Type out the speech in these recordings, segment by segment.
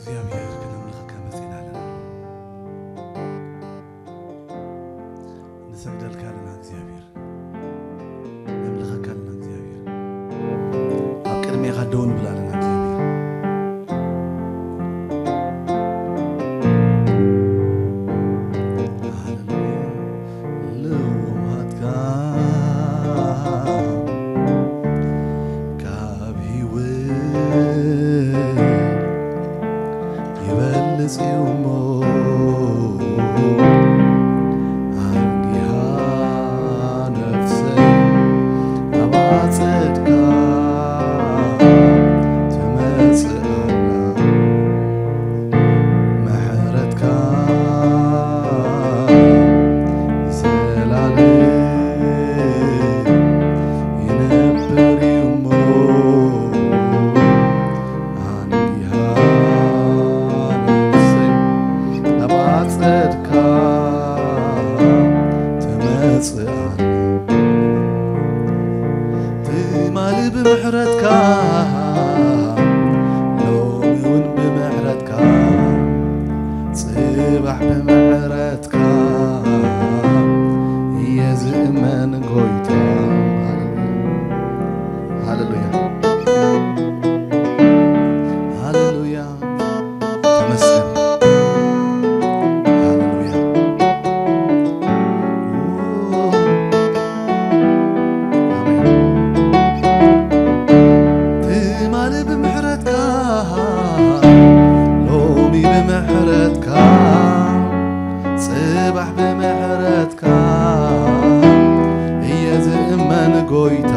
እግዚኣብሔር፣ ክነምልኸካ መጺና ኣለና። ንሰግደልካ ኣለና እግዚኣብሔር። ነምልኸካ ኣለና እግዚኣብሔር። ኣብ ቅድሜኻ ደው ንብል ኣለና እግዚኣብሔር። ሃሌሉያ። ልውሃትካ ካብ ህይወት ይበልጽ እዩ እሞ፣ ኣንጊሃ ነፍሰይ ኣብ ኣጸድካ ትመጽእ ኣላ። ምሕረትካ ንዘላለም ይነብር እዩ እሞ፣ ኣንጊሃ ነፍሰይ ኣብ ኣጸድካ ትመጽእ ኣላ። ትማሊ ብምሕረትካ፣ ሎሚ እውን ብምሕረትካ፣ ጽባሕ ብምሕረትካ እየ ዝእመን ጎይታ። ሃሌሉያ። ሃሌሉያ። ተመስገን። ሃሌሉያ። ኣሜን። ትማሊ ብምሕረትካ፣ ሎሚ ብምሕረትካ፣ ጽባሕ ብምሕረትካ እየ ዝእመን ጎይታ።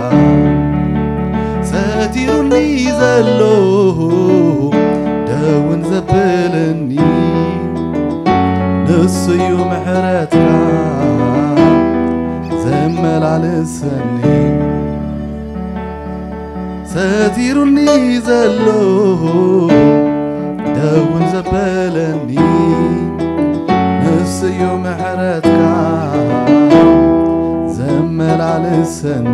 ሰቲሩኒ ዘሎ ደውን ዘበለኒ፣ ንሱ እዩ ምሕረትካ ዘመላልሰኒ። ሰቲሩኒ ዘሎ ደውን ዘበለኒ፣ ንሱ እዩ ምሕረትካ ዘመላልሰኒ።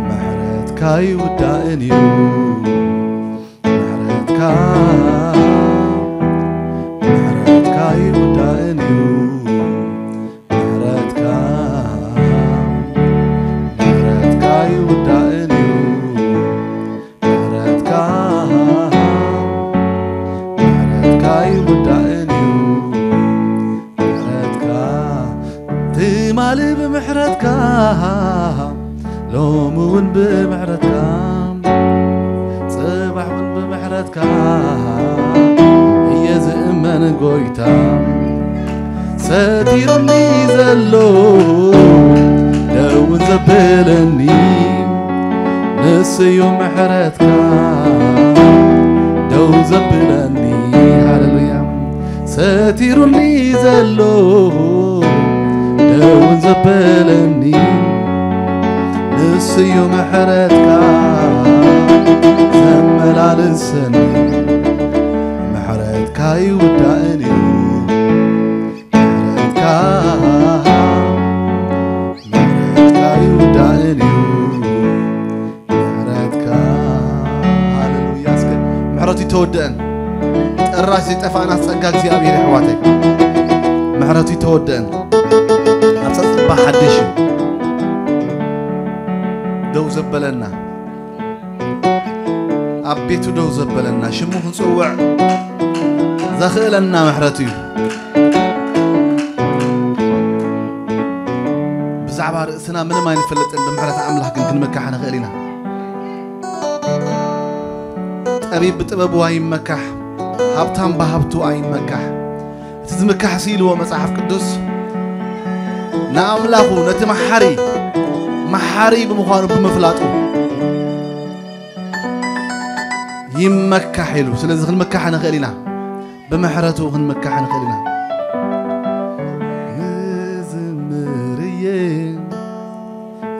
ምሕረትካ ይውዳእን እዩ፣ ምሕረትካ፣ ምሕረትካ ይውዳእን እዩ። ምሕረትካ፣ ምሕረትካ ይውዳእን እዩ። ምሕረትካ፣ ምሕረትካ ይውዳእን እዩ። ምሕረትካ፣ ትማሊ ብምሕረትካ፣ ሎሚ እውን ብምሕረትካ፣ ጽባሕ እውን ብምሕረትካ እየ ዝእመን ጎይታ። ሰቲሩኒ ዘሎ ደውን ዘበለኒ፣ ንሱ እዩ ምሕረትካ ደው ዘብለኒ። ሃሌሉያ። ሰቲሩኒ ዘሎ ደውን ዘበለኒ፣ ንሱ እዩ ምሕረትካ ዘመላልሰኒ። ምሕረትካ ይውዳእን እዩ፣ ምሕረትካ፣ ምሕረትካ ይውዳእን እዩ። ምሕረትካ፣ ሃሌሉያ። እስከ ምሕረቱ ይተወደአን። ጭራሽ ዘይጠፋእና ጸጋ እግዚኣብሔር፣ የሕዋተይ፣ ምሕረቱ ይተወደአን። ኣብ ጸጽባ ሓድሽ እዩ ደው ዘበለና፣ ኣብ ቤቱ ደው ዘበለና፣ ሽሙ ክንጽውዕ ዘኽእለና ምሕረቱ እዩ። ብዛዕባ ርእስና ምንም ኣይንፈልጥን፣ ብምሕረት ኣምላኽ ግን ክንመካሕ ንኽእል ኢና። ጠቢብ ብጥበቡ ኣይመካሕ፣ ሃብታም ብሃብቱ ኣይመካሕ። እቲ ዝምካሕ ሲ ኢልዎ መጽሓፍ ቅዱስ፣ ንኣምላኹ፣ ነቲ መሓሪ፣ መሓሪ ብምዃኑ ብምፍላጡ ይመካሕ ኢሉ። ስለዚ ክንምካሕ ንኽእል ኢና፣ ብምሕረቱ ክንምካሕ ንኽእል ኢና። ክዝምር እየ፣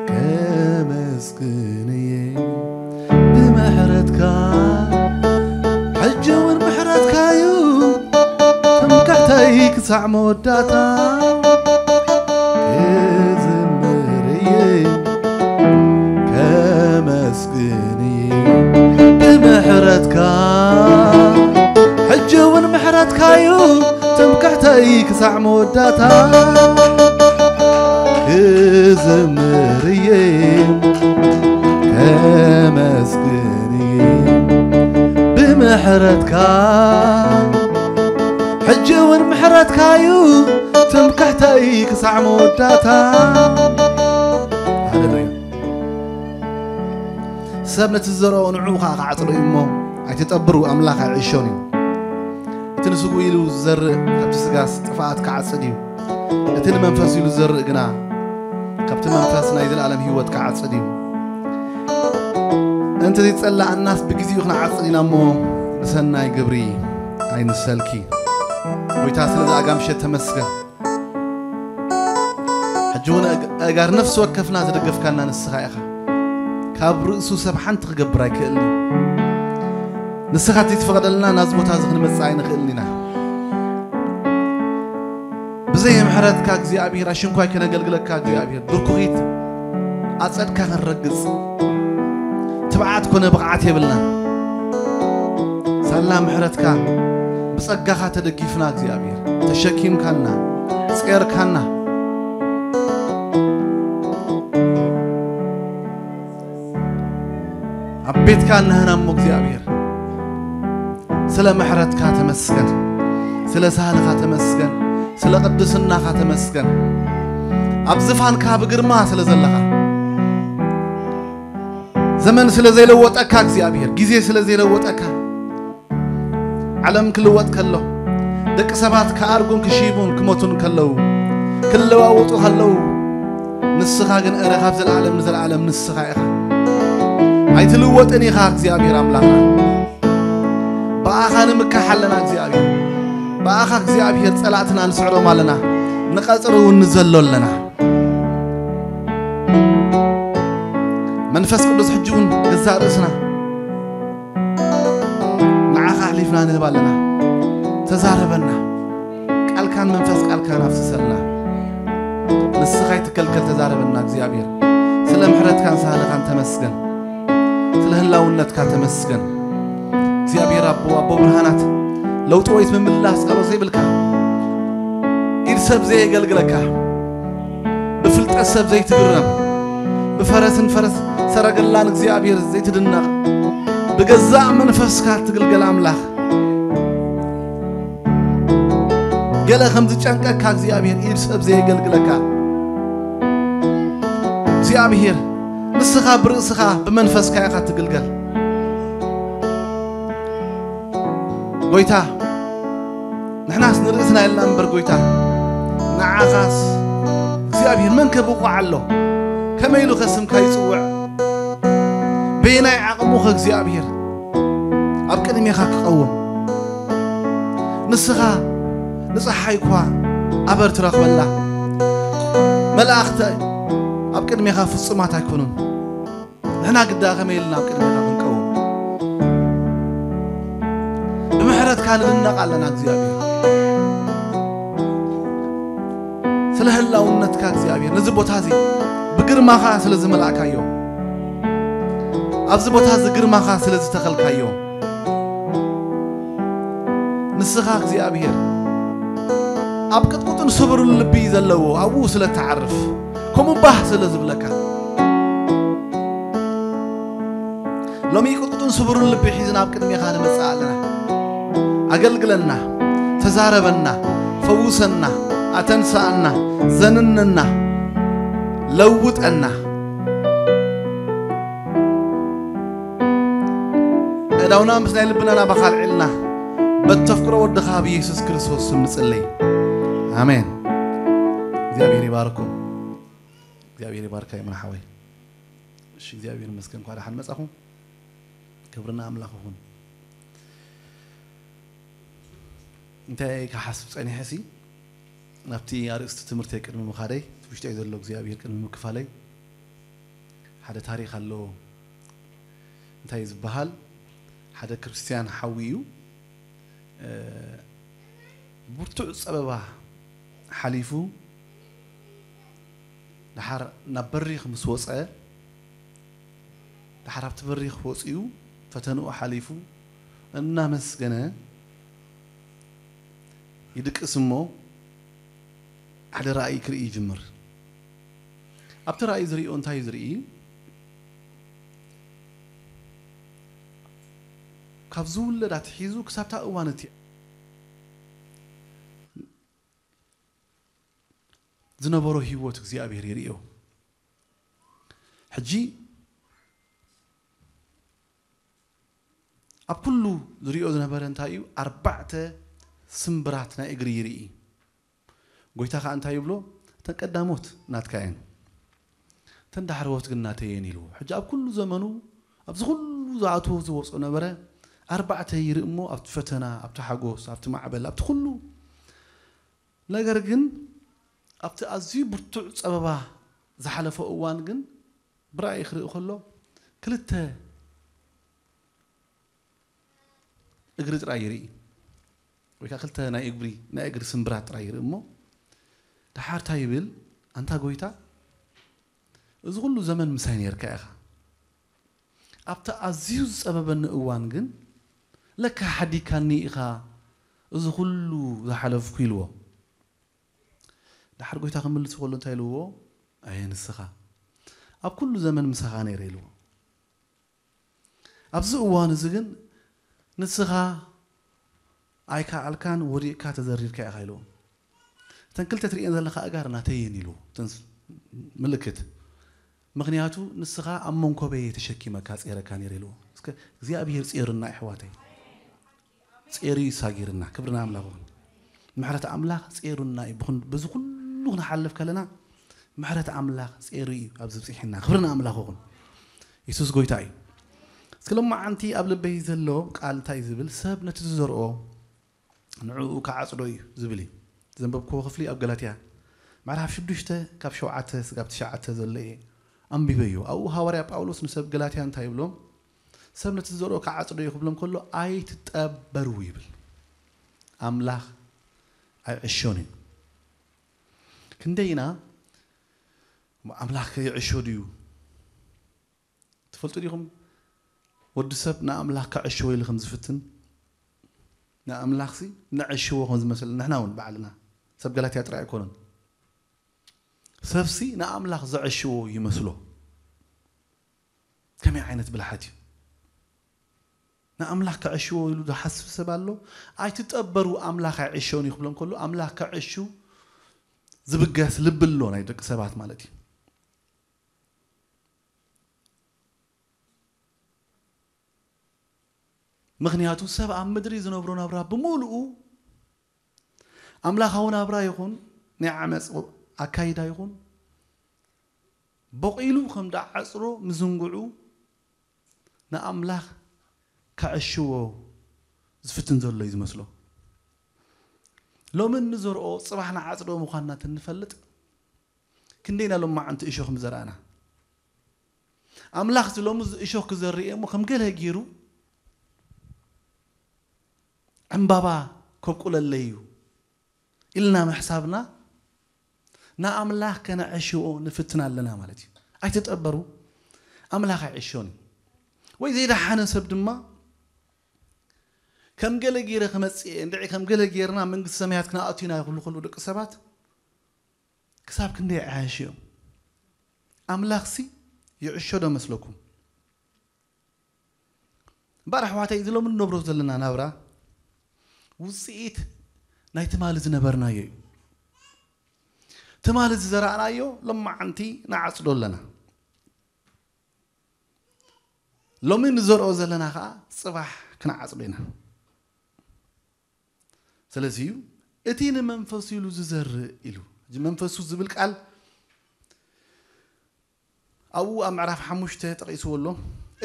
ከመስግን እየ፣ ብምሕረትካ፣ ሕጂ እውን ምሕረትካ እዩ ትምክሕተይ ክሳዕ መወዳእታ። ክዝምር እየ፣ ከመስግን እየ፣ ብምሕረትካ፣ ዳታ ክዝምር እየ፣ ከመስግን እየ ብምሕረትካ። ሕጂ እውን ምሕረትካ እዩ ትምክሕተይ ክሳዕ መወዳእታ። ሃሌሉያ። ሰብ ነቲ ዝዘርኦ ንዕኡ ኸዓ ክዓጽዶ እዩ እሞ፣ ኣይትጠብሩ፣ ኣምላኽ ኣይዕሾን እዩ። እቲ ንስግኡ ኢሉ ዝዘርእ ካብቲ ስጋስ ጥፍኣት ክዓጽድ እዩ። እቲ ንመንፈስ ኢሉ ዝዘርእ ግና ካብቲ መንፈስ ናይ ዘለኣለም ህይወት ክዓጽድ እዩ። እንተ ዘይጸላኣናስ ብግዜኡ ክንዓጽድ ኢና እሞ፣ ብሰናይ ግብሪ ኣይንሰልኪ። ጎይታ፣ ስለዚ ኣጋ ምሸት ተመስገን። ሕጂ እውን ኣእግ-፣ ኣእጋር ነፍሲ ወከፍና ዝደገፍካና ንስኻ ኢኻ። ካብ ርእሱ ሰብ ሓንቲ ክገብር ኣይክእልን እዩ። ንስኻ ዘይትፈቕደልና ናዚ ቦታ እዚ ክንመጽእ ኣይንኽእልን ኢና። ብዘይ ምሕረትካ እግዚኣብሔር ኣሽንኳይ ከነገልግለካ እግዚኣብሔር ድርኩኺት ኣጸድካ ክንረግጽ ትብዓት ኮነ ብቕዓት የብልናን። ሳላ ምሕረትካ ብጸጋኻ ተደጊፍና እግዚኣብሔር ተሸኪምካና ጼርካና ኣብ ቤትካ እንህና እሞ እግዚኣብሔር ስለ ምሕረትካ ተመስገን፣ ስለ ሳህልኻ ተመስገን፣ ስለ ቅድስናኻ ተመስገን። ኣብ ዝፋንካ ብግርማ ስለ ዘለኻ፣ ዘመን ስለ ዘይለወጠካ እግዚኣብሔር፣ ግዜ ስለ ዘይለወጠካ፣ ዓለም ክልወጥ ከሎ፣ ደቂ ሰባት ክኣርጉን ክሽይቡን ክሞቱን ከለዉ፣ ክለዋወጡ ከለዉ፣ ንስኻ ግን እረ ካብ ዘለዓለም ንዘለዓለም ንስኻ ኢኻ። ኣይትልወጥን ኢኻ እግዚኣብሔር ኣምላኽና። ብኣኻ ንምካሕ ኣለና እግዚኣብሔር። ብኣኻ እግዚኣብሔር ጸላእትና ንስዕሮም ኣለና። ንቐጽሪ እውን ንዘሎ ኣለና። መንፈስ ቅዱስ ሕጂ እውን ገዛእ ርእስና ንዓኻ ኣሕሊፍና ንህብ ኣለና። ተዛረበና። ቃልካን መንፈስ ቃልካን ኣፍስሰልና። ንስኻ ኣይትከልከል፣ ተዛረበና እግዚኣብሔር። ስለ ምሕረትካን ሳህልኻን ተመስገን። ስለ ህላውነትካ ተመስገን። እግዚኣብሔር ኣቦ፣ ኣቦ ብርሃናት፣ ለውጢ ወይ ምምላስ ጸሎት ዘይብልካ፣ ኢድ ሰብ ዘየገልግለካ፣ ብፍልጠት ሰብ ዘይትግረም፣ ብፈረስን ፈረስ ሰረገላን እግዚኣብሔር ዘይትድነቕ፣ ብገዛእ መንፈስካ ትግልገል ኣምላኽ። ገለ ከም ዝጨንቀካ እግዚኣብሔር ኢድ ሰብ ዘየገልግለካ፣ እግዚኣብሔር ንስኻ ብርእስኻ ብመንፈስካ ኢኻ ትግልገል። ጎይታ፣ ንሕናስ ንርእስና ኢልና እምበር ጎይታ፣ ንዓኻስ እግዚኣብሔር መን ከ ብቑዕ ኣሎ? ከመይ ኢሉ ከ ስምካ ይጽውዕ? በየናይ ዓቕሙ ከ እግዚኣብሔር ኣብ ቅድሜኻ ክቐውም? ንስኻ ንጸሓይ እኳ ኣበር ትረኽበላ፣ መላእኽቲ ኣብ ቅድሜኻ ፍጹማት ኣይኮኑን። ንሕና ግዳ ከመይ ኢልና ኣብ ቅድሜኻ ክንቀውም? ብምሕረትካ ንድነቕ ኣለና እግዚኣብሔር። ስለ ህላውነትካ እግዚኣብሔር፣ ነዚ ቦታ እዚ ብግርማኻ ስለ ዝመልኣካዮ፣ ኣብዚ ቦታ እዚ ግርማኻ ስለ ዝተኸልካዮ፣ ንስኻ እግዚኣብሔር ኣብ ቅጥቁጥን ስብርን ልቢ ዘለዎ ኣብኡ ስለ እትዓርፍ፣ ከምኡ ባህ ስለ ዝብለካ፣ ሎሚ ቅጥቁጥን ስብሩን ልቢ ሒዝና ኣብ ቅድሜኻ ንመጽእ ኣለና። ኣገልግለና፣ ተዛረበና፣ ፈውሰና፣ ኣተንስኣና፣ ዘንንና፣ ለውጠና። ኣእዳውና ምስ ናይ ልብና ናባኻ ኣልዒልና፣ በተፍቅሮ ወድኻ ብየሱስ ክርስቶስ ስም ንጽለይ። ኣሜን። እግዚኣብሔር ይባርኩም። እግዚኣብሔር ይባርካ ይመን ሓወይ። እሺ፣ እግዚኣብሔር ይመስገን፣ እንኳዕ ደሓን መጻኹም። ክብሪ ንኣምላኽ ይኹን። እንታይ ክሓስብ ጸኒሐ ሲ፣ ናብቲ ኣርእስቲ ትምህርተይ ቅድሚ ምኻደይ፣ እቲ ውሽጠይ ዘሎ እግዚኣብሔር ቅድሚ ምክፋለይ፣ ሓደ ታሪኽ ኣሎ። እንታይ ዝበሃል? ሓደ ክርስትያን ሓዊ እዩ። እ፣ ብርቱዕ ጸበባ ሓሊፉ፣ ደሓር ናብ በሪኽ ምስ ወጸ፣ ደሓር ኣብቲ በሪኽ ወጺኡ፣ ፈተንኡ ሓሊፉ፣ እናመስገነ ይድቅስ እሞ፣ ሓደ ራእይ ክርኢ ይጅምር። ኣብቲ ራእይ ዝርእዮ እንታይ እዩ ዝርኢ? ካብ ዝውለድ ኣትሒዙ ክሳብታ እዋን እቲ ዝነበሮ ህይወት እግዚኣብሔር ይርእዮ። ሕጂ ኣብ ኩሉ ዝርእዮ ዝነበረ እንታይ እዩ? ኣርባዕተ ስምብራት ናይ እግሪ ይርኢ። ጎይታ ከኣ እንታይ ይብሎ? እተን ቀዳሞት ናትካ እየን፣ እተን ዳሕረዎት ግን ናተይ እየን ኢልዎ። ሕጂ ኣብ ኩሉ ዘመኑ ኣብዚ ኩሉ ዝኣትዎ ዝወፅኦ ነበረ ኣርባዕተ ይርኢ እሞ ኣብቲ ፈተና፣ ኣብቲ ሓጎስ፣ ኣብቲ ማዕበል፣ ኣብቲ ኩሉ ነገር ግን ኣብቲ ኣዝዩ ብርቱዕ ጸበባ ዝሓለፎ እዋን ግን ብራእይ ክርኢ ከሎ ክልተ እግሪ ጥራይ ይርኢ ወይ ከዓ ክልተ ናይ እግሪ ናይ እግሪ ስምብራት ጥራይ ይርኢ እሞ ደሓር እንታይ ይብል? ኣንታ ጎይታ እዚ ኩሉ ዘመን ምሳይ ነርካ ኢኻ ኣብቲ ኣዝዩ ዝጸበበኒ እዋን ግን ለካ ሓዲካኒ ኢኻ እዚ ኩሉ ዝሓለፍኩ ኢልዎ። ዳሓር ጎይታ ክምልስ ከሎ እንታይ ኢልዎ? ኣየ ንስኻ ኣብ ኩሉ ዘመን ምሳኻ ነይረ ኢልዎ። ኣብዚ እዋን እዚ ግን ንስኻ ኣይከኣልካን ወዲቕካ ተዘሪርካ ኢኻ ኢልዎ። እተን ክልተ ትርእየን ዘለኻ ኣእጋር ናተይ እየን ኢልዎ። እተን ምልክት ምኽንያቱ ንስኻ ኣብ መንኮበየ ተሸኪመካ ጼረካ ነይረ ኢልዎ። እስከ እግዚኣብሔር ጼሩና ኣሕዋተይ። ጼሩ እዩ ሳጊርና። ክብርና ኣምላኽ ይኹን። ምሕረት ኣምላኽ ጼሩና እዩ። ብኹን- በዚ ኩሉ ክንሓልፍ ከለና ምሕረት ኣምላኽ ጼሩ እዩ ኣብ ዝብፅሕና። ክብርና ኣምላኽ ይኹን። የሱስ ጎይታ እዩ። እስከ ሎማዓንቲ ኣብ ልበይ ዘሎ ቃል እንታይ ዝብል ሰብ ነቲ ዝዘርኦ ንዕኡ ክዓጽዶ እዩ ዝብል እዩ። ዘንበብክዎ ክፍሊ ኣብ ገላትያ ምዕራፍ ሽዱሽተ ካብ ሸውዓተ ስጋብ ትሽዓተ ዘሎ እየ ኣንቢበዮ። ኣብኡ ሃዋርያ ጳውሎስ ንሰብ ገላትያ እንታይ ይብሎም? ሰብ ነቲ ዝዘርኦ ክዓጽዶ እዩ ክብሎም ከሎ ኣይትጠበሩ ይብል። ኣምላኽ ኣይዕሾን እዩ። ክንደይ ኢና ኣምላኽ ከይዕሾ ድዩ? ትፈልጡ ዲኹም? ወዲ ሰብ ንኣምላኽ ከዕሽዎ ኢሉ ከም ዝፍትን ንኣምላኽሲ ነዕሽዎ ከም ዝመስል ንሕና እውን ባዕልና ሰብ ገላትያ ጥራይ ኣይኮነን። ሰብሲ ንኣምላኽ ዘዕሽዎ ይመስሎ። ከመይ ዓይነት ብልሓት እዩ? ንኣምላኽ ከዕሽዎ ኢሉ ዝሓስብ ሰብ ኣሎ። ኣይትጠበሩ ኣምላኽ ኣይዕሾን እዩ ክብሎም ከሎ ኣምላኽ ከዕሹ ዝብገስ ልቢ ኣሎ ናይ ደቂ ሰባት ማለት እዩ። ምኽንያቱ ሰብ ኣብ ምድሪ ዝነብሮ ናብራ ብምሉኡ ኣምላኻዊ ናብራ ይኹን ናይ ዓመፅ ኣካይዳ ይኹን በቂሉ ከም ዳዓፅሮ ምዝንግዑ ንኣምላኽ ከዕሽዎ ዝፍትን ዘሎ እዩ ዝመስሎ። ሎሚ እንዘርኦ ፅባሕ ንዓፅዶ ምዃንና እንፈልጥ ክንደይና ሎማዓንቲ እሾኽ ምዘራእና። ኣምላኽ እዚ ሎሚ እዚ እሾኽ ክዘርእ እሞ ከም ገለ ገይሩ ዕምባባ ከብቁለለይ እዩ ኢልና ምሕሳብና ንኣምላኽ ከነዕሽዎ ንፍትን ኣለና ማለት እዩ። ኣይትጠበሩ፣ ኣምላኽ ኣይዕሾን እዩ። ወይ ዘይደሓነ ሰብ ድማ ከም ገለ ገይረ ክመጽእ እየ፣ እንድዒ ከም ገለ ገይርና መንግስቲ ሰማያት ክነኣቱ ኢና ይብሉ ከለዉ ደቂ ሰባት ክሳብ ክንደይ ይዓያሹ እዮም። ኣምላኽሲ ይዕሾ ዶ መስለኩም? እምበኣር ኣሕዋተይ፣ እዚ ሎሚ ንነብሮ ዘለና ናብራ ውፅኢት ናይ ትማሊ ዝነበርናዮ እዩ። ትማሊ ዝዘራእናዮ ሎማዓንቲ ንዓፅዶ ኣለና። ሎሚ ንዘርኦ ዘለና ከዓ ፅባሕ ክንዓፅዶ ኢና። ስለዚ እዩ እቲ ንመንፈሱ ኢሉ ዝዘርእ ኢሉ። እዚ መንፈሱ ዝብል ቃል ኣብኡ ኣብ ምዕራፍ ሓሙሽተ ጠቒስዎ ኣሎ።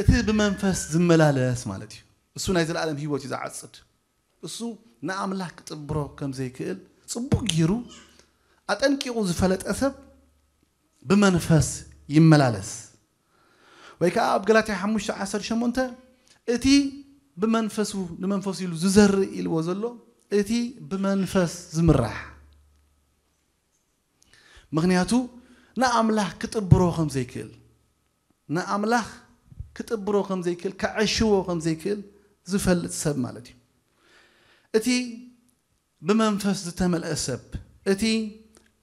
እቲ ብመንፈስ ዝመላለስ ማለት እዩ። እሱ ናይ ዘለኣለም ህይወት እዩ ዝዓጽድ። እሱ ንኣምላኽ ክጥብሮ ከም ዘይክእል ጽቡቕ ገይሩ ኣጠንቂቑ ዝፈለጠ ሰብ ብመንፈስ ይመላለስ። ወይ ከዓ ኣብ ገላትያ ሓሙሽተ ዓሰርተ ሸሞንተ እቲ ብመንፈሱ ንመንፈሱ ኢሉ ዝዘርእ ኢልዎ ዘሎ እቲ ብመንፈስ ዝምራሕ። ምኽንያቱ ንኣምላኽ ክጥብሮ ከም ዘይክእል፣ ንኣምላኽ ክጥብሮ ከም ዘይክእል፣ ከዐሽዎ ከም ዘይክእል ዝፈልጥ ሰብ ማለት እዩ። እቲ ብመንፈስ ዝተመልአ ሰብ፣ እቲ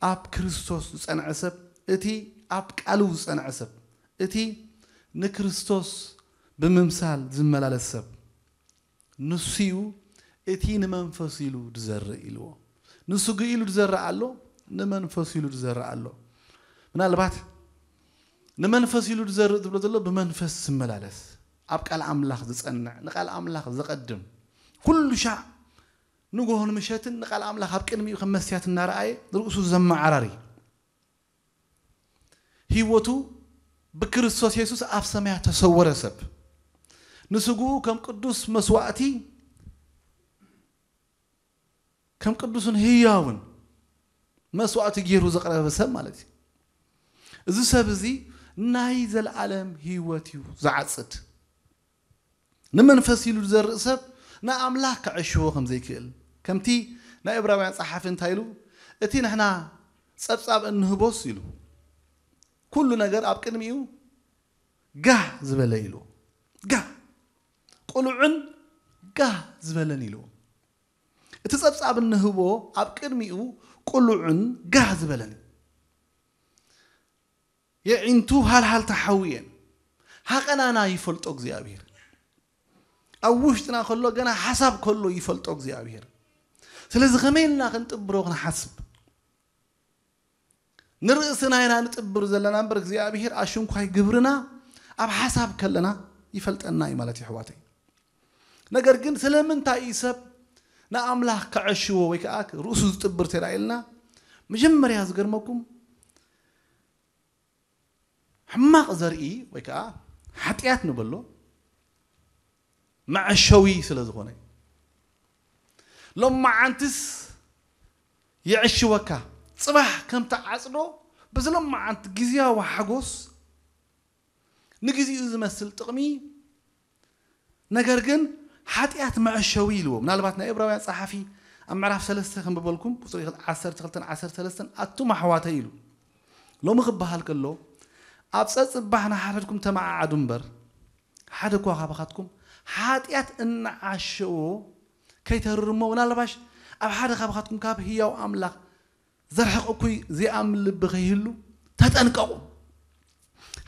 ኣብ ክርስቶስ ዝጸንዐ ሰብ፣ እቲ ኣብ ቃሉ ዝጸንዐ ሰብ፣ እቲ ንክርስቶስ ብምምሳል ዝመላለስ ሰብ፣ ንሱ እዩ እቲ ንመንፈስ ኢሉ ዝዘርእ ኢልዎ። ንስጉ ኢሉ ዝዘርእ ኣሎ፣ ንመንፈስ ኢሉ ዝዘርእ ኣሎ። ምናልባት ንመንፈስ ኢሉ ዝዘርእ ዝብሎ ዘሎ ብመንፈስ ዝመላለስ፣ ኣብ ቃል ኣምላኽ ዝጸንዕ፣ ንቃል ኣምላኽ ዘቐድም፣ ኩሉ ሻዕ ንጎሆን ምሸትን ንቃል ኣምላኽ ኣብ ቅድሚኡ ከም መስትያት እናረኣየ ርእሱ ዘመዓራሪ፣ ህይወቱ ብክርስቶስ የሱስ ኣብ ሰማያት ተሰወረ ሰብ፣ ንስግኡ ከም ቅዱስ መስዋእቲ፣ ከም ቅዱስን ህያውን መስዋእቲ ገይሩ ዘቕረበ ሰብ ማለት እዩ። እዚ ሰብ እዚ ናይ ዘለኣለም ህይወት እዩ ዝዓጽድ። ንመንፈስ ኢሉ ዝዘርእ ሰብ ንኣምላኽ ከዕሽዎ ከም ዘይክእል፣ ከምቲ ናይ ዕብራውያን ጸሓፊ እንታይ ኢሉ፣ እቲ ንሕና ጸብጻብ እንህቦስ ኢሉ፣ ኩሉ ነገር ኣብ ቅድሚኡ ጋህ ዝበለ ኢሉ፣ ጋህ፣ ቅሉዕን ጋህ ዝበለን ኢሉ። እቲ ጸብጻብ እንህቦ ኣብ ቅድሚኡ ቅሉዕን ጋህ ዝበለን እዩ። የዒንቱ ሃልሃልታ ሓዊ እየን። ሃቐናና ይፈልጦ እግዚኣብሔር። ኣብ ውሽጥና ከሎ፣ ገና ሓሳብ ከሎ ይፈልጦ እግዚኣብሔር። ስለዚ ከመይ ኢልና ክንጥብሮ ክንሓስብ? ንርእስና ኢና ንጥብር ዘለና እምበር እግዚኣብሔር ኣሽንኳይ ግብርና ኣብ ሓሳብ ከለና ይፈልጠና እዩ ማለት እዩ ኣሕዋተይ። ነገር ግን ስለምንታይ እዩ ሰብ ንኣምላኽ ከዐሽዎ ወይ ከዓ ርእሱ ዝጥብር ተዳ ኢልና፣ መጀመርያ ዝገርመኩም ሕማቕ ዘርኢ ወይ ከዓ ሓጢኣት ንበሎ መዐሸዊ ስለ ዝኾነ እዩ። ሎማዓንትስ የዕሽወካ፣ ጽባሕ ከም ትዓጽዶ በዚ ሎማዓንቲ ግዝያዊ ሓጎስ ንግዚኡ ዝመስል ጥቕሚ፣ ነገር ግን ሓጢኣት መዐሸዊ ኢልዎ። ምናልባት ናይ ዕብራውያን ጸሓፊ ኣብ ምዕራፍ ሰለስተ ከም በበልኩም ቁጽሪ ዓሰርተ ክልተን ዓሰርተ ሰለስተን ኣቱም ኣሕዋተይ ኢሉ ሎሚ ክበሃል ከሎ ኣብ ጸጽባሕ ንሓድሕድኩም ተመዓዓዱ እምበር ሓደ እኳ ካባኻትኩም ሓጢኣት እናዓሸዎ ከይተርርሞ ምናልባሽ ኣብ ሓደ ካባኻትኩም ካብ ህያው ኣምላኽ ዘርሕቕ እኩይ ዘይኣምን ልቢ ከይህሉ ተጠንቀቑ።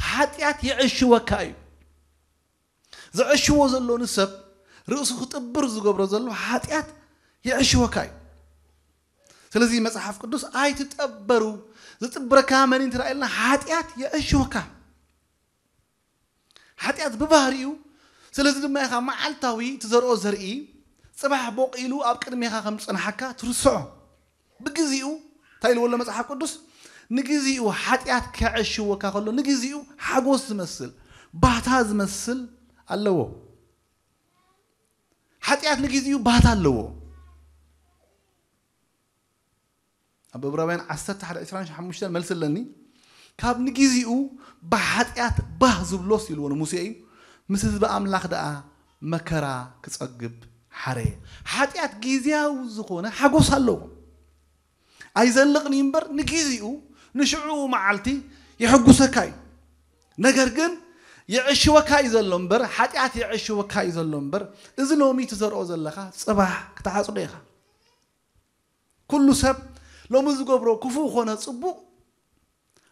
ሓጢኣት የዕሽወካ እዩ። ዘዕሽዎ ዘሎ ንሰብ ርእሱ ክጥብር ዝገብሮ ዘሎ ሓጢኣት የዕሽወካ እዩ። ስለዚ መጽሓፍ ቅዱስ ኣይትጠበሩ፣ ዝጥብረካ መን እዩ እንተ ኢልና ሓጢኣት የዕሽወካ። ሓጢኣት ብባህሪኡ፣ ስለዚ ድማ ኢኻ መዓልታዊ ትዘርኦ ዘርኢ ጽባሕ ቦቒሉ ኣብ ቅድሜኻ ከም ዝጸንሓካ ትርስዖ። ብግዚኡ እንታይ ኢልዎ ኣሎ መጽሓፍ ቅዱስ? ንግዚኡ ሓጢኣት ከዕሽወካ ከሎ ንግዚኡ ሓጎስ ዝመስል ባህታ ዝመስል ኣለዎ። ሓጢኣት ንግዚኡ ባህታ ኣለዎ። ኣብ ዕብራውያን ዓሰርተ ሓደ ዕስራን ሓሙሽተን መልሲ ኣለኒ። ካብ ንግዚኡ ብሓጢኣት ባህ ዝብሎስ ኢልዎ ንሙሴ እዩ፣ ምስ ህዝቢ ኣምላኽ ደኣ መከራ ክጸግብ ሓረየ። ሓጢኣት ግዝያዊ ዝኾነ ሓጎስ ኣለዎ። ኣይዘልቕን እዩ እምበር ንግዚኡ ንሽዑ መዓልቲ የሐጉሰካ እዩ። ነገር ግን የዕሽወካ እዩ ዘሎ እምበር፣ ሓጢኣት የዕሽወካ እዩ ዘሎ እምበር፣ እዚ ሎሚ ትዘርኦ ዘለኻ ጽባሕ ክትዓጽዶ ኢኻ። ኩሉ ሰብ ሎሚ ዝገብሮ ክፉእ ኮነ ጽቡቕ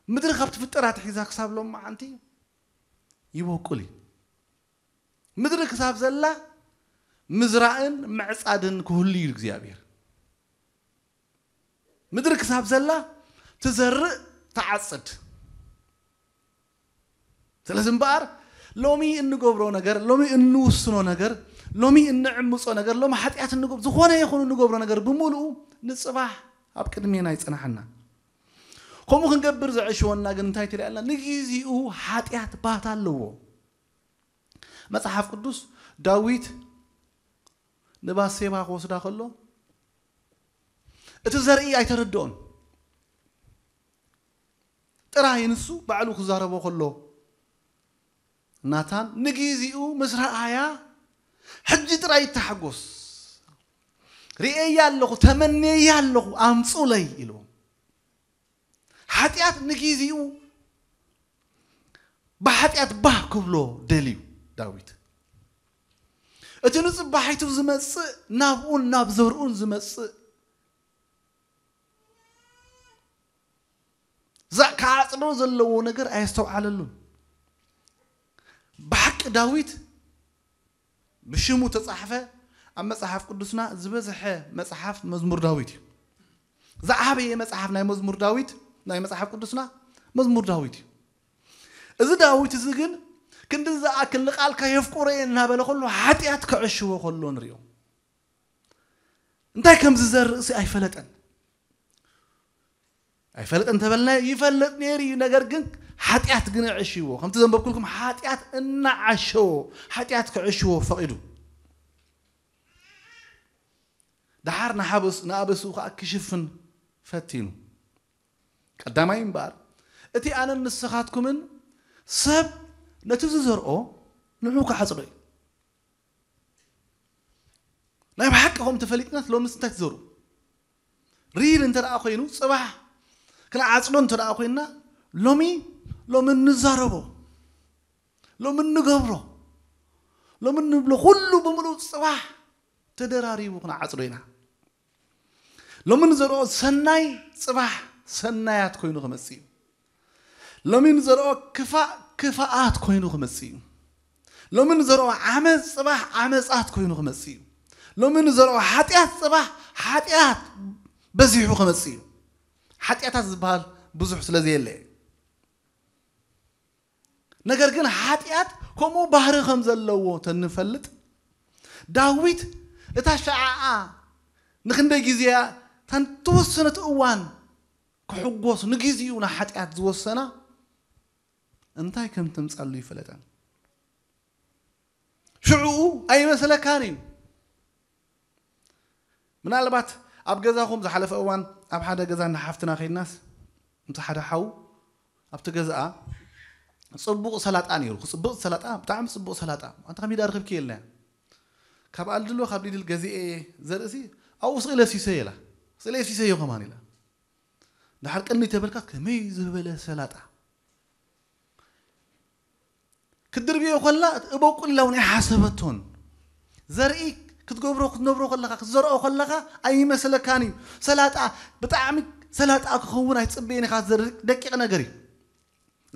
ምድሪ ካብ ትፍጠር ኣትሒዛ ክሳብ ሎም መዓንቲ ይበቁል እዩ። ምድሪ ክሳብ ዘላ ምዝራእን ምዕጻድን ክህሉ እዩ እግዚኣብሔር። ምድሪ ክሳብ ዘላ ትዘርእ ትዓጽድ። ስለዚ እምበኣር ሎሚ እንገብሮ ነገር፣ ሎሚ እንውስኖ ነገር፣ ሎሚ እንዕምጾ ነገር፣ ሎሚ ሓጢኣት እንገብሮ፣ ዝኾነ ይኹን እንገብሮ ነገር ብምሉኡ ንጽባሕ ኣብ ቅድሜና ይጽንሓና። ከምኡ ክንገብር ዘዕሽወና ግን እንታይ ትሪኣልና? ንግዚኡ ሓጢኣት ባህታ ኣለዎ። መጽሓፍ ቅዱስ ዳዊት ንባሴባ ክወስዳ ከሎ እቲ ዘርኢ ኣይተረድኦን። ጥራይ ንሱ ባዕሉ ክዛረቦ ከሎ ናታን ንግዚኡ ምስ ረኣያ ሕጂ ጥራይ ይተሓጎስ። ርእየያ ኣለኹ፣ ተመንየያ ኣለኹ፣ ኣምጹለይ ኢሉ። ሓጢኣት ንግዚኡ ብሓጢኣት ባህ ክብሎ ደልዩ ዳዊት። እቲ ንጽባሒቱ ዝመጽእ ናብኡን ናብ ዘርኡን ዝመጽእ ዘለዎ ነገር ኣየስተውዓለሉን። ብሓቂ ዳዊት ብሽሙ ተጻሕፈ ኣብ መጽሓፍ ቅዱስና ዝበዝሐ መጽሓፍ መዝሙር ዳዊት እዩ። ዝዓበየ መጽሓፍ ናይ መዝሙር ዳዊት፣ ናይ መጽሓፍ ቅዱስና መዝሙር ዳዊት እዩ። እዚ ዳዊት እዚ ግን ክንዲ ዝኣክል ንቃልካ የፍቁረ እናበለ ከሎ ሓጢኣት ከዕሽዎ ከሎ ንሪኦ። እንታይ ከም ዝዘርእሲ ኣይፈለጠን። ኣይፈለጠን ተበልና ይፈልጥ ነይሩ እዩ። ነገር ግን ሓጢኣት ግን ኣዕሽዎ፣ ከምቲ ዘንበብኩልኩም ሓጢኣት እናዓሸዎ፣ ሓጢኣት ከዕሽዎ ፈቒዱ። ደሓር ንሓበስ-፣ ንኣበስኡ ከዓ ክሽፍን ፈቲኑ። ቀዳማይ እምበኣር እቲ ኣነን ንስኻትኩምን ሰብ ነቲ ዝዘርኦ ንዑ ክዓጽዶ እዩ። ናይ ብሓቂ ከም ተፈሊጥናት ሎምስ እንታይ ትዘሩ? ሪል እንተ ደኣ ኮይኑ፣ ጽባሕ ክንዓጽዶ እንተ ደኣ ኮይንና፣ ሎሚ፣ ሎሚ እንዛረቦ፣ ሎሚ እንገብሮ፣ ሎሚ እንብሎ ኩሉ ብምሉእ ጽባሕ ተደራሪቡ ክንዓጽዶ ኢና። ሎሚ ንዘርኦ ሰናይ ጽባሕ ሰናያት ኮይኑ ክመጽእ እዩ። ሎሚ ንዘርኦ ክፋእ ክፋኣት ኮይኑ ክመጽእ እዩ። ሎሚ ንዘርኦ ዓመጽ ጽባሕ ዓመጻት ኮይኑ ክመጽእ እዩ። ሎሚ ንዘርኦ ሓጢኣት ጽባሕ ሓጢኣት በዚሑ ክመጽእ እዩ። ሓጢኣታት ዝበሃል ብዙሕ ስለ ዘየለ እዩ። ነገር ግን ሓጢኣት ከምኡ ባህሪ ከም ዘለዎ ተንፈልጥ፣ ዳዊት እታ ሸዓኣ ንክንደይ ግዜያ እታ ንተወሰነት እዋን ክሕጎስ ንግዜኡ ንሓጢኣት ዝወሰና እንታይ ከም ተምጻሉ ይፈለጠን። ሽዕኡ ኣይመስለካን እዩ። ምናልባት ኣብ ገዛኹም ዝሓለፈ እዋን ኣብ ሓደ ገዛ እንዳ ሓፍትና ከይድናስ፣ ምስ ሓደ ሓው ኣብቲ ገዛኣ ጽቡቕ ሰላጣ ነይሩ። ጽቡቕ ሰላጣ፣ ብጣዕሚ ጽቡቕ ሰላጣ። ኣንታ ከመይ ደኣ ረኺብኪ? ኢልናያ። ካብ ኣልድሎ፣ ካብ ሊድል ገዚኤ ዘርእሲ ኣብኡ ስኢለ ሲሰዮ ኢላ። ስኢለ ሲሰዮ ከማን ኢላ። ድሓር ቅኒ ተበልካ ከመይ ዝበለ ሰላጣ ክትድርብዮ ከላ እበቁል ኢላ እውን ኣይሓሰበቶን። ዘርኢ ክትገብሮ ክትነብሮ ከለኻ ክትዘርኦ ከለኻ ኣይመስለካን እዩ። ሰላጣ ብጣዕሚ ሰላጣ ክኸውን ኣይትጽበየን ኢኻ። ዘርኢ ደቂቕ ነገር እዩ።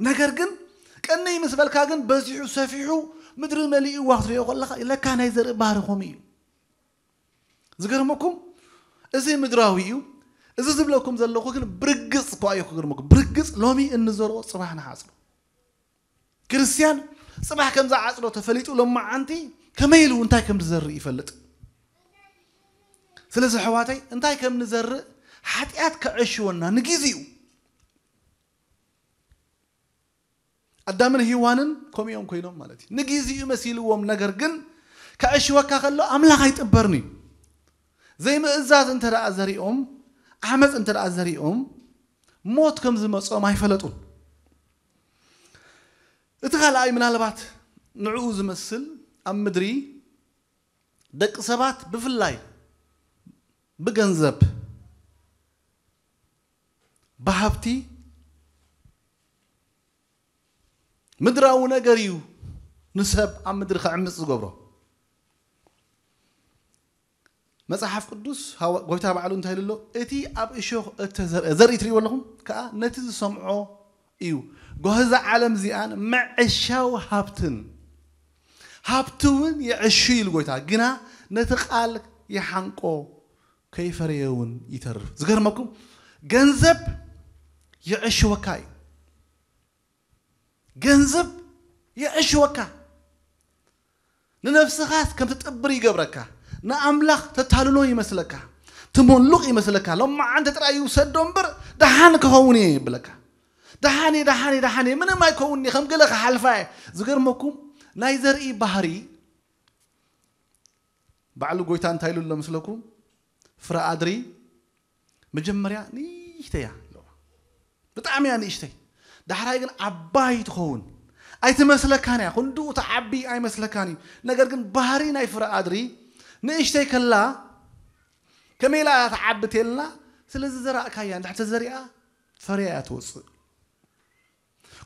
ነገር ግን ቅንይ ምስ በልካ ግን በዚሑ ሰፊሑ ምድሪ መሊእዋ ክትሪኦ ከለኻ ለካ ናይ ዘርኢ ባህሪ ከምኡ እዩ። ዝገርመኩም እዚ ምድራዊ እዩ። እዚ ዝብለኩም ዘለኹ ግን ብርግጽ እኳ እዩ ክገርመኩም። ብርግጽ ሎሚ እንዘርኦ ጽባሕ ንሓጽዶ። ክርስትያን ጽባሕ ከም ዝዓጽዶ ተፈሊጡ ሎማዓንቲ ከመይ ኢሉ እንታይ ከም ዝዘርእ ይፈልጥ። ስለዚ ኣሕዋተይ እንታይ ከም ንዘርእ ሓጢኣት ከዕሽወና ንግዜኡ ኣዳምን ሄዋንን ከምኡ እዮም ኮይኖም ማለት እዩ። ንግዜኡ መሲልዎም፣ ነገር ግን ከዕሽወካ ከሎ ኣምላኽ ኣይጥበርን እዩ። ዘይምእዛዝ እንተ ደኣ ዘሪኦም፣ ዓመፅ እንተ ደኣ ዘሪኦም፣ ሞት ከም ዝመጾም ኣይፈለጡን። እቲ ካልኣይ ምናልባት ንዕኡ ዝመስል ኣብ ምድሪ ደቂ ሰባት ብፍላይ ብገንዘብ፣ ብሃብቲ፣ ምድራዊ ነገር እዩ ንሰብ ኣብ ምድሪ ክዕምጽ ዝገብሮ። መጽሓፍ ቅዱስ ሃዋ-፣ ጎይታ ባዕሉ እንታይ ኢሉ ኣሎ? እቲ ኣብ እሾኽ እተዘርአ ዘርኢ ትርእይዎ ኣለኹም ከኣ ነቲ ዝሰምዖ እዩ። ጓህዛ ዓለም እዚኣን መዐሻዊ ሃብትን ሃብቲ እውን የዕሹ ኢሉ ጎይታ፣ ግና ነቲ ቃል ይሓንቆ ከይፈረየ እውን ይተርፍ። ዝገርመኩም ገንዘብ የዕሽወካ እዩ። ገንዘብ የዕሽወካ። ንነፍስኻ ከም ትጥብር ይገብረካ። ንኣምላኽ ተታልሎ ይመስለካ። ትመሉቕ ይመስለካ። ሎማዓንቲ ጥራይ ይውሰዶ እምበር ደሓን ክኸውን እየ ይብለካ። ደሓን እየ፣ ደሓን እየ፣ ደሓን እየ፣ ምንም ኣይከውን እየ፣ ከም ገለ ክሓልፋ እየ። ዝገርመኩም ናይ ዘርኢ ባህሪ ባዕሉ ጎይታ እንታይ ኢሉ ኣሎ መስለኩም? ፍረ ኣድሪ መጀመርያ ንእሽተይ እያ ኣለዋ። ብጣዕሚ እያ ንእሽተይ። ዳሕራይ ግን ዓባይ ትኸውን። ኣይትመስለካን እያ። ክንድኡ ትዓቢ ኣይመስለካን እዩ። ነገር ግን ባህሪ ናይ ፍረ ኣድሪ ንእሽተይ ከላ ከመይ ኢላ እያ ትዓቢ ተልና? ስለ ዝዘራእካያ፣ እንድሕር ተዘሪኣ፣ ፈርያ እያ ትወፅእ።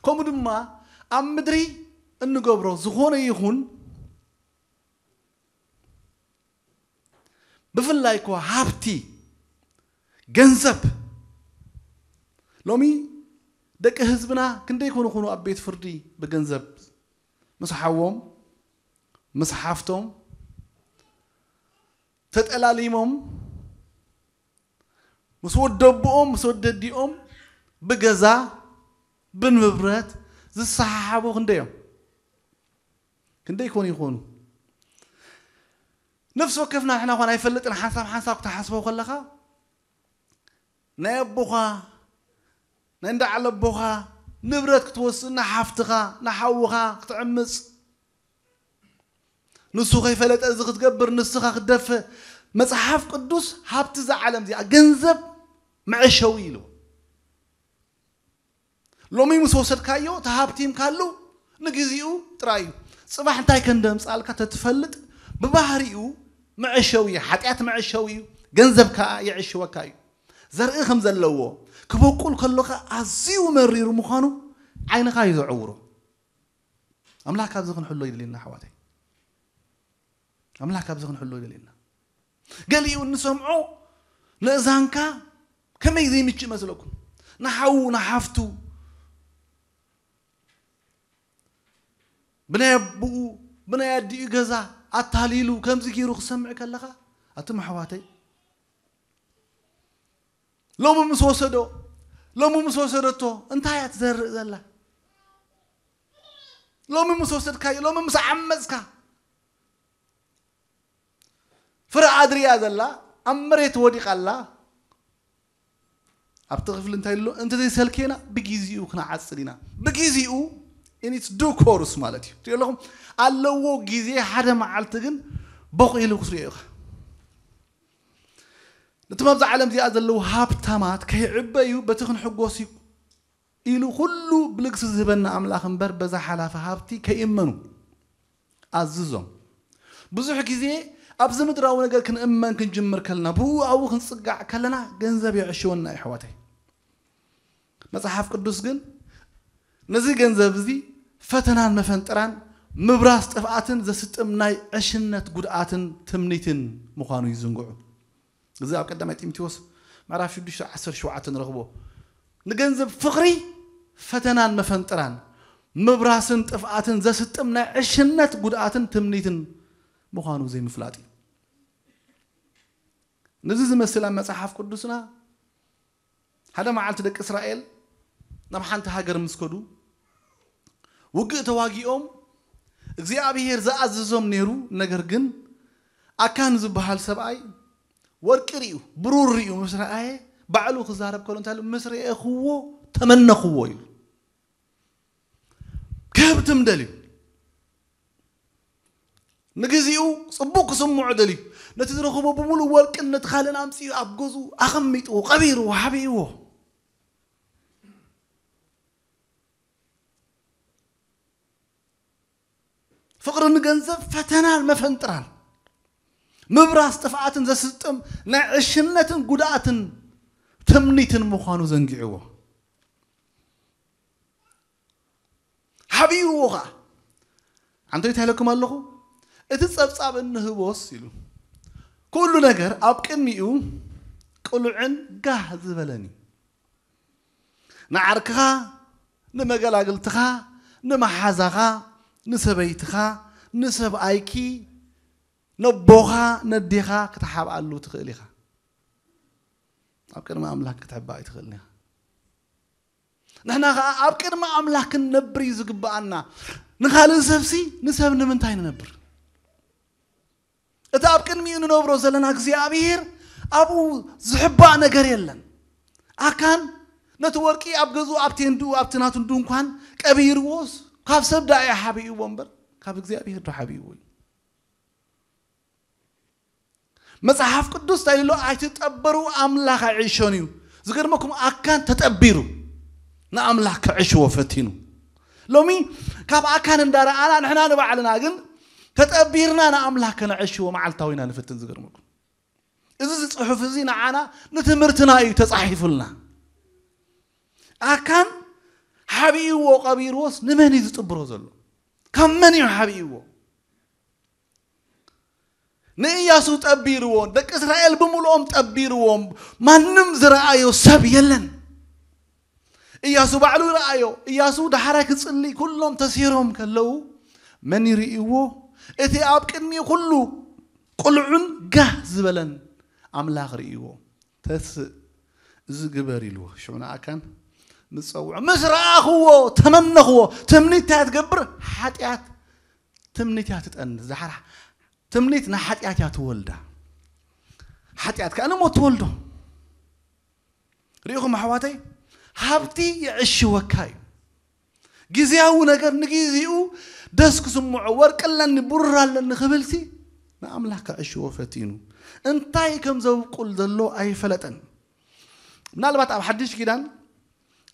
ከምኡ ድማ ኣብ ምድሪ እንገብሮ ዝኾነ ይኹን ብፍላይ እኮ ሃብቲ፣ ገንዘብ፣ ሎሚ ደቂ ህዝብና ክንደይ ኮኑ ኮኑ ኣብ ቤት ፍርዲ ብገንዘብ ምስ ሓዎም ምስ ሓፍቶም ተጠላሊሞም ምስ ወደቦኦም ምስ ወደዲኦም ብገዛ ብንብረት ዝሰሓሓቡ ክንደይ እዮም? ክንደይ ኮኑ ይኾኑ? ነፍሲ ወከፍና ንሕና ኳን ኣይፈልጥን። ሓንሳብ ሓንሳብ ክትሓስቦ ከለኻ ናይ ኣቦኻ ናይ እንዳዓለ ኣቦኻ ንብረት ክትወስድ ንሓፍትኻ ንሓውኻ ክትዕምፅ ንሱ ከይፈለጠ እዚ ክትገብር ንስኻ ክትደፍእ። መጽሓፍ ቅዱስ ሃብቲ እዛ ዓለም እዚኣ ገንዘብ መዐሸዊ ኢሉ። ሎሚ ምስ ወሰድካዮ ተሃብቲምካሉ ንግዚኡ ጥራይ እዩ። ጽባሕ እንታይ ከም ደምጻልካ ተትፈልጥ ብባህሪኡ መዐሸዊ እዩ። ሓጢኣት መዐሸዊ እዩ። ገንዘብ ከኣ የዕሽወካ እዩ። ዘርኢ ከም ዘለዎ ክበቁል ከሎ ከኣ ኣዝዩ መሪሩ ምዃኑ ዓይንኻ እዩ ዘዕውሮ። ኣምላኽ ካብዚ ክንሕሎ ይደልየና ኣሕዋተይ። ኣምላኽ ካብዚ ክንሕሎ ይደልየና። ገሊኡ እንሰምዖ ንእዛንካ ከመይ ዘይምችእ መስለኩም? ንሓዉ ንሓፍቱ ብናይ ኣቦኡ ብናይ ኣዲኡ ገዛ ኣታሊሉ ከምዚ ገይሩ ክሰምዕ ከለኻ ኣቱም ኣሕዋተይ ሎሚ ምስ ወሰዶ ሎሚ ምስ ወሰደቶ እንታይ እያ ትዘርእ ዘላ? ሎሚ ምስ ወሰድካዮ ሎሚ ምስ ዓመፅካ ፍረ ኣድርያ ዘላ ኣብ መሬት ወዲቓ ኣላ። ኣብቲ ክፍሊ እንታይ ኣሎ እንተዘይሰልኬና ብግዜኡ ክንዓፅድ ኢና። ብግዜኡ in its due course ማለት እዩ። ትሪኦ ኣለኹም ኣለዎ ግዜ ሓደ መዓልቲ ግን ቦቕ ኢሉ ክትሪኦ ኢኻ። ነቶም ኣብዛ ዓለም እዚኣ ዘለዉ ሃብታማት ከይዕበዩ በቲ ክንሕጎስ ኢሉ ኩሉ ብልግሲ ዝህበና ኣምላኽ እምበር በዛ ሓላፊ ሃብቲ ከይእመኑ ኣዝዞም። ብዙሕ ግዜ ኣብዚ ምድራዊ ነገር ክንእመን ክንጅምር ከለና ብኡ ኣብኡ ክንጽጋዕ ከለና ገንዘብ የዕሽወና እዩ ኣሕዋተይ። መጽሓፍ ቅዱስ ግን ነዚ ገንዘብ እዚ ፈተናን መፈንጥራን ምብራስ ጥፍኣትን ዘስጥም ናይ ዕሽነት ጉድኣትን ትምኒትን ምዃኑ ይዝንግዑ። እዚ ኣብ ቀዳማይ ጢሞቴዎስ ምዕራፍ ሽዱሽተ ዓሰርተ ሸውዓተ ንረኽቦ። ንገንዘብ ፍቕሪ ፈተናን መፈንጥራን ምብራስን ጥፍኣትን ዘስጥም ናይ ዕሽነት ጉድኣትን ትምኒትን ምዃኑ ዘይምፍላጥ እዩ። ነዚ ዝመስል ኣብ መጽሓፍ ቅዱስና ሓደ መዓልቲ ደቂ እስራኤል ናብ ሓንቲ ሃገር ምስ ከዱ ውግእ ተዋጊኦም እግዚኣብሔር ዝኣዘዞም ነይሩ። ነገር ግን ኣካን ዝበሃል ሰብኣይ ወርቂ ርእዩ ብሩር ርእዩ ምስ ረኣየ ባዕሉ ክዛረብ ከሎ እንታይ ኢሉ? ምስ ረኤኽዎ ተመነኽዎ ኢሉ። ክህብትም ደልዩ ንግዚኡ ጽቡቕ ክስምዖ ደልዩ ነቲ ዝረኽቦ ብምሉእ ወርቅን ነቲ ካልእን ኣምጺኡ ኣብ ገዝኡ ኣቐሚጥዎ ቀቢርዎ ሓቢእዎ። ፍቕሪ ንገንዘብ ፈተናን መፈንጥራን ምብራስ ጥፍኣትን ዘስጥም ናይ ዕሽነትን ጉድኣትን ትምኒትን ምዃኑ ዘንጊዕዎ ሓቢእዎ ኸዓ። ኣንተ እንታይ ኢለኩም ኣለኹ? እቲ ጸብጻብ እንህቦስ ኢሉ ኩሉ ነገር ኣብ ቅድሚኡ ቅሉዕን ጋህ ዝበለን እዩ። ንዓርክኻ፣ ንመገላግልትኻ፣ ንመሓዛኻ፣ ንሰበይትኻ፣ ንሰብኣይኪ፣ ነቦኻ፣ ነዴኻ ክትሓብኣሉ ትኽእል ኢኻ። ኣብ ቅድሚ ኣምላኽ ክትሕባ ኣይትኽእልን ኢኻ። ንሕና ኸዓ ኣብ ቅድሚ ኣምላኽ ክንነብር እዩ ዝግብኣና። ንኻልእ ሰብሲ ንሰብ ንምንታይ ንነብር? እቲ ኣብ ቅድሚኡ ንነብሮ ዘለና እግዚኣብሔር ኣብኡ ዝሕባእ ነገር የለን። ኣካን ነቲ ወርቂ ኣብ ገዝኡ ኣብ ቴንድኡ ኣብቲ ናቱ ድንኳን ቀቢርዎስ ካብ ሰብ ዳኣ ሓቢእዎ እምበር ካብ እግዚኣብሔር ዶ ሓቢእዎ እዩ? መጽሓፍ ቅዱስ እንታይ ኢሉ? ኣይትጠበሩ ኣምላኽ ኣይዕሾን እዩ። ዝገርመኩም ኣካን ተጠቢሩ ንኣምላኽ ክዕሽዎ ፈቲኑ። ሎሚ ካብ ኣካን እንዳረኣና ንሕና ንባዕልና ግን ተጠቢርና ንኣምላኽ ከነዕሽዎ መዓልታዊ ኢና ንፍትን። ዝገርመኩም እዚ ጽሑፍ እዚ ንዓና ንትምህርትና እዩ ተጻሒፉልና። ኣካን ሓቢእዎ ቀቢርዎስ ንመን እዩ ዝጥብሮ ዘሎ? ካብ መን እዩ ሓቢእዎ? ንእያሱ ጠቢርዎ፣ ደቂ እስራኤል ብምልኦም ጠቢርዎም፣ ማንም ዝረኣዮ ሰብ የለን። እያሱ ባዕሉ ረኣዮ። እያሱ ዳሕራይ ክጽሊ ኩሎም ተሲሮም ከለዉ መን ይርእይዎ? እቲ ኣብ ቅድሚ ኩሉ ቁልዑን ጋህ ዝበለን ኣምላኽ ርእይዎ። ተስእ፣ እዚ ግበር ኢልዎ። ሽዑ ንኣካን ምስ ጸውዖ፣ ምስ ረኣኽዎ፣ ተመነኽዎ። ትምኒት እንታይ ትገብር? ሓጢኣት። ትምኒት እያ ትጠንስ። ዛሕራ ትምኒት ንሓጢኣት እያ ትወልዳ። ሓጢኣት ከኣ ንሞት ትወልዶ። ርኢኹም ኣሕዋተይ፣ ሃብቲ የዕሽወካ እዩ። ግዜያዊ ነገር ንግዜኡ ደስ ክስምዖ፣ ወርቂ ኣለኒ፣ ብሩር ኣለኒ ክብልሲ ንኣምላኽ ከዕሽዎ ፈቲኑ። እንታይ ከም ዘብቁል ዘሎ ኣይፈለጠን። ምናልባት ኣብ ሓድሽ ኪዳን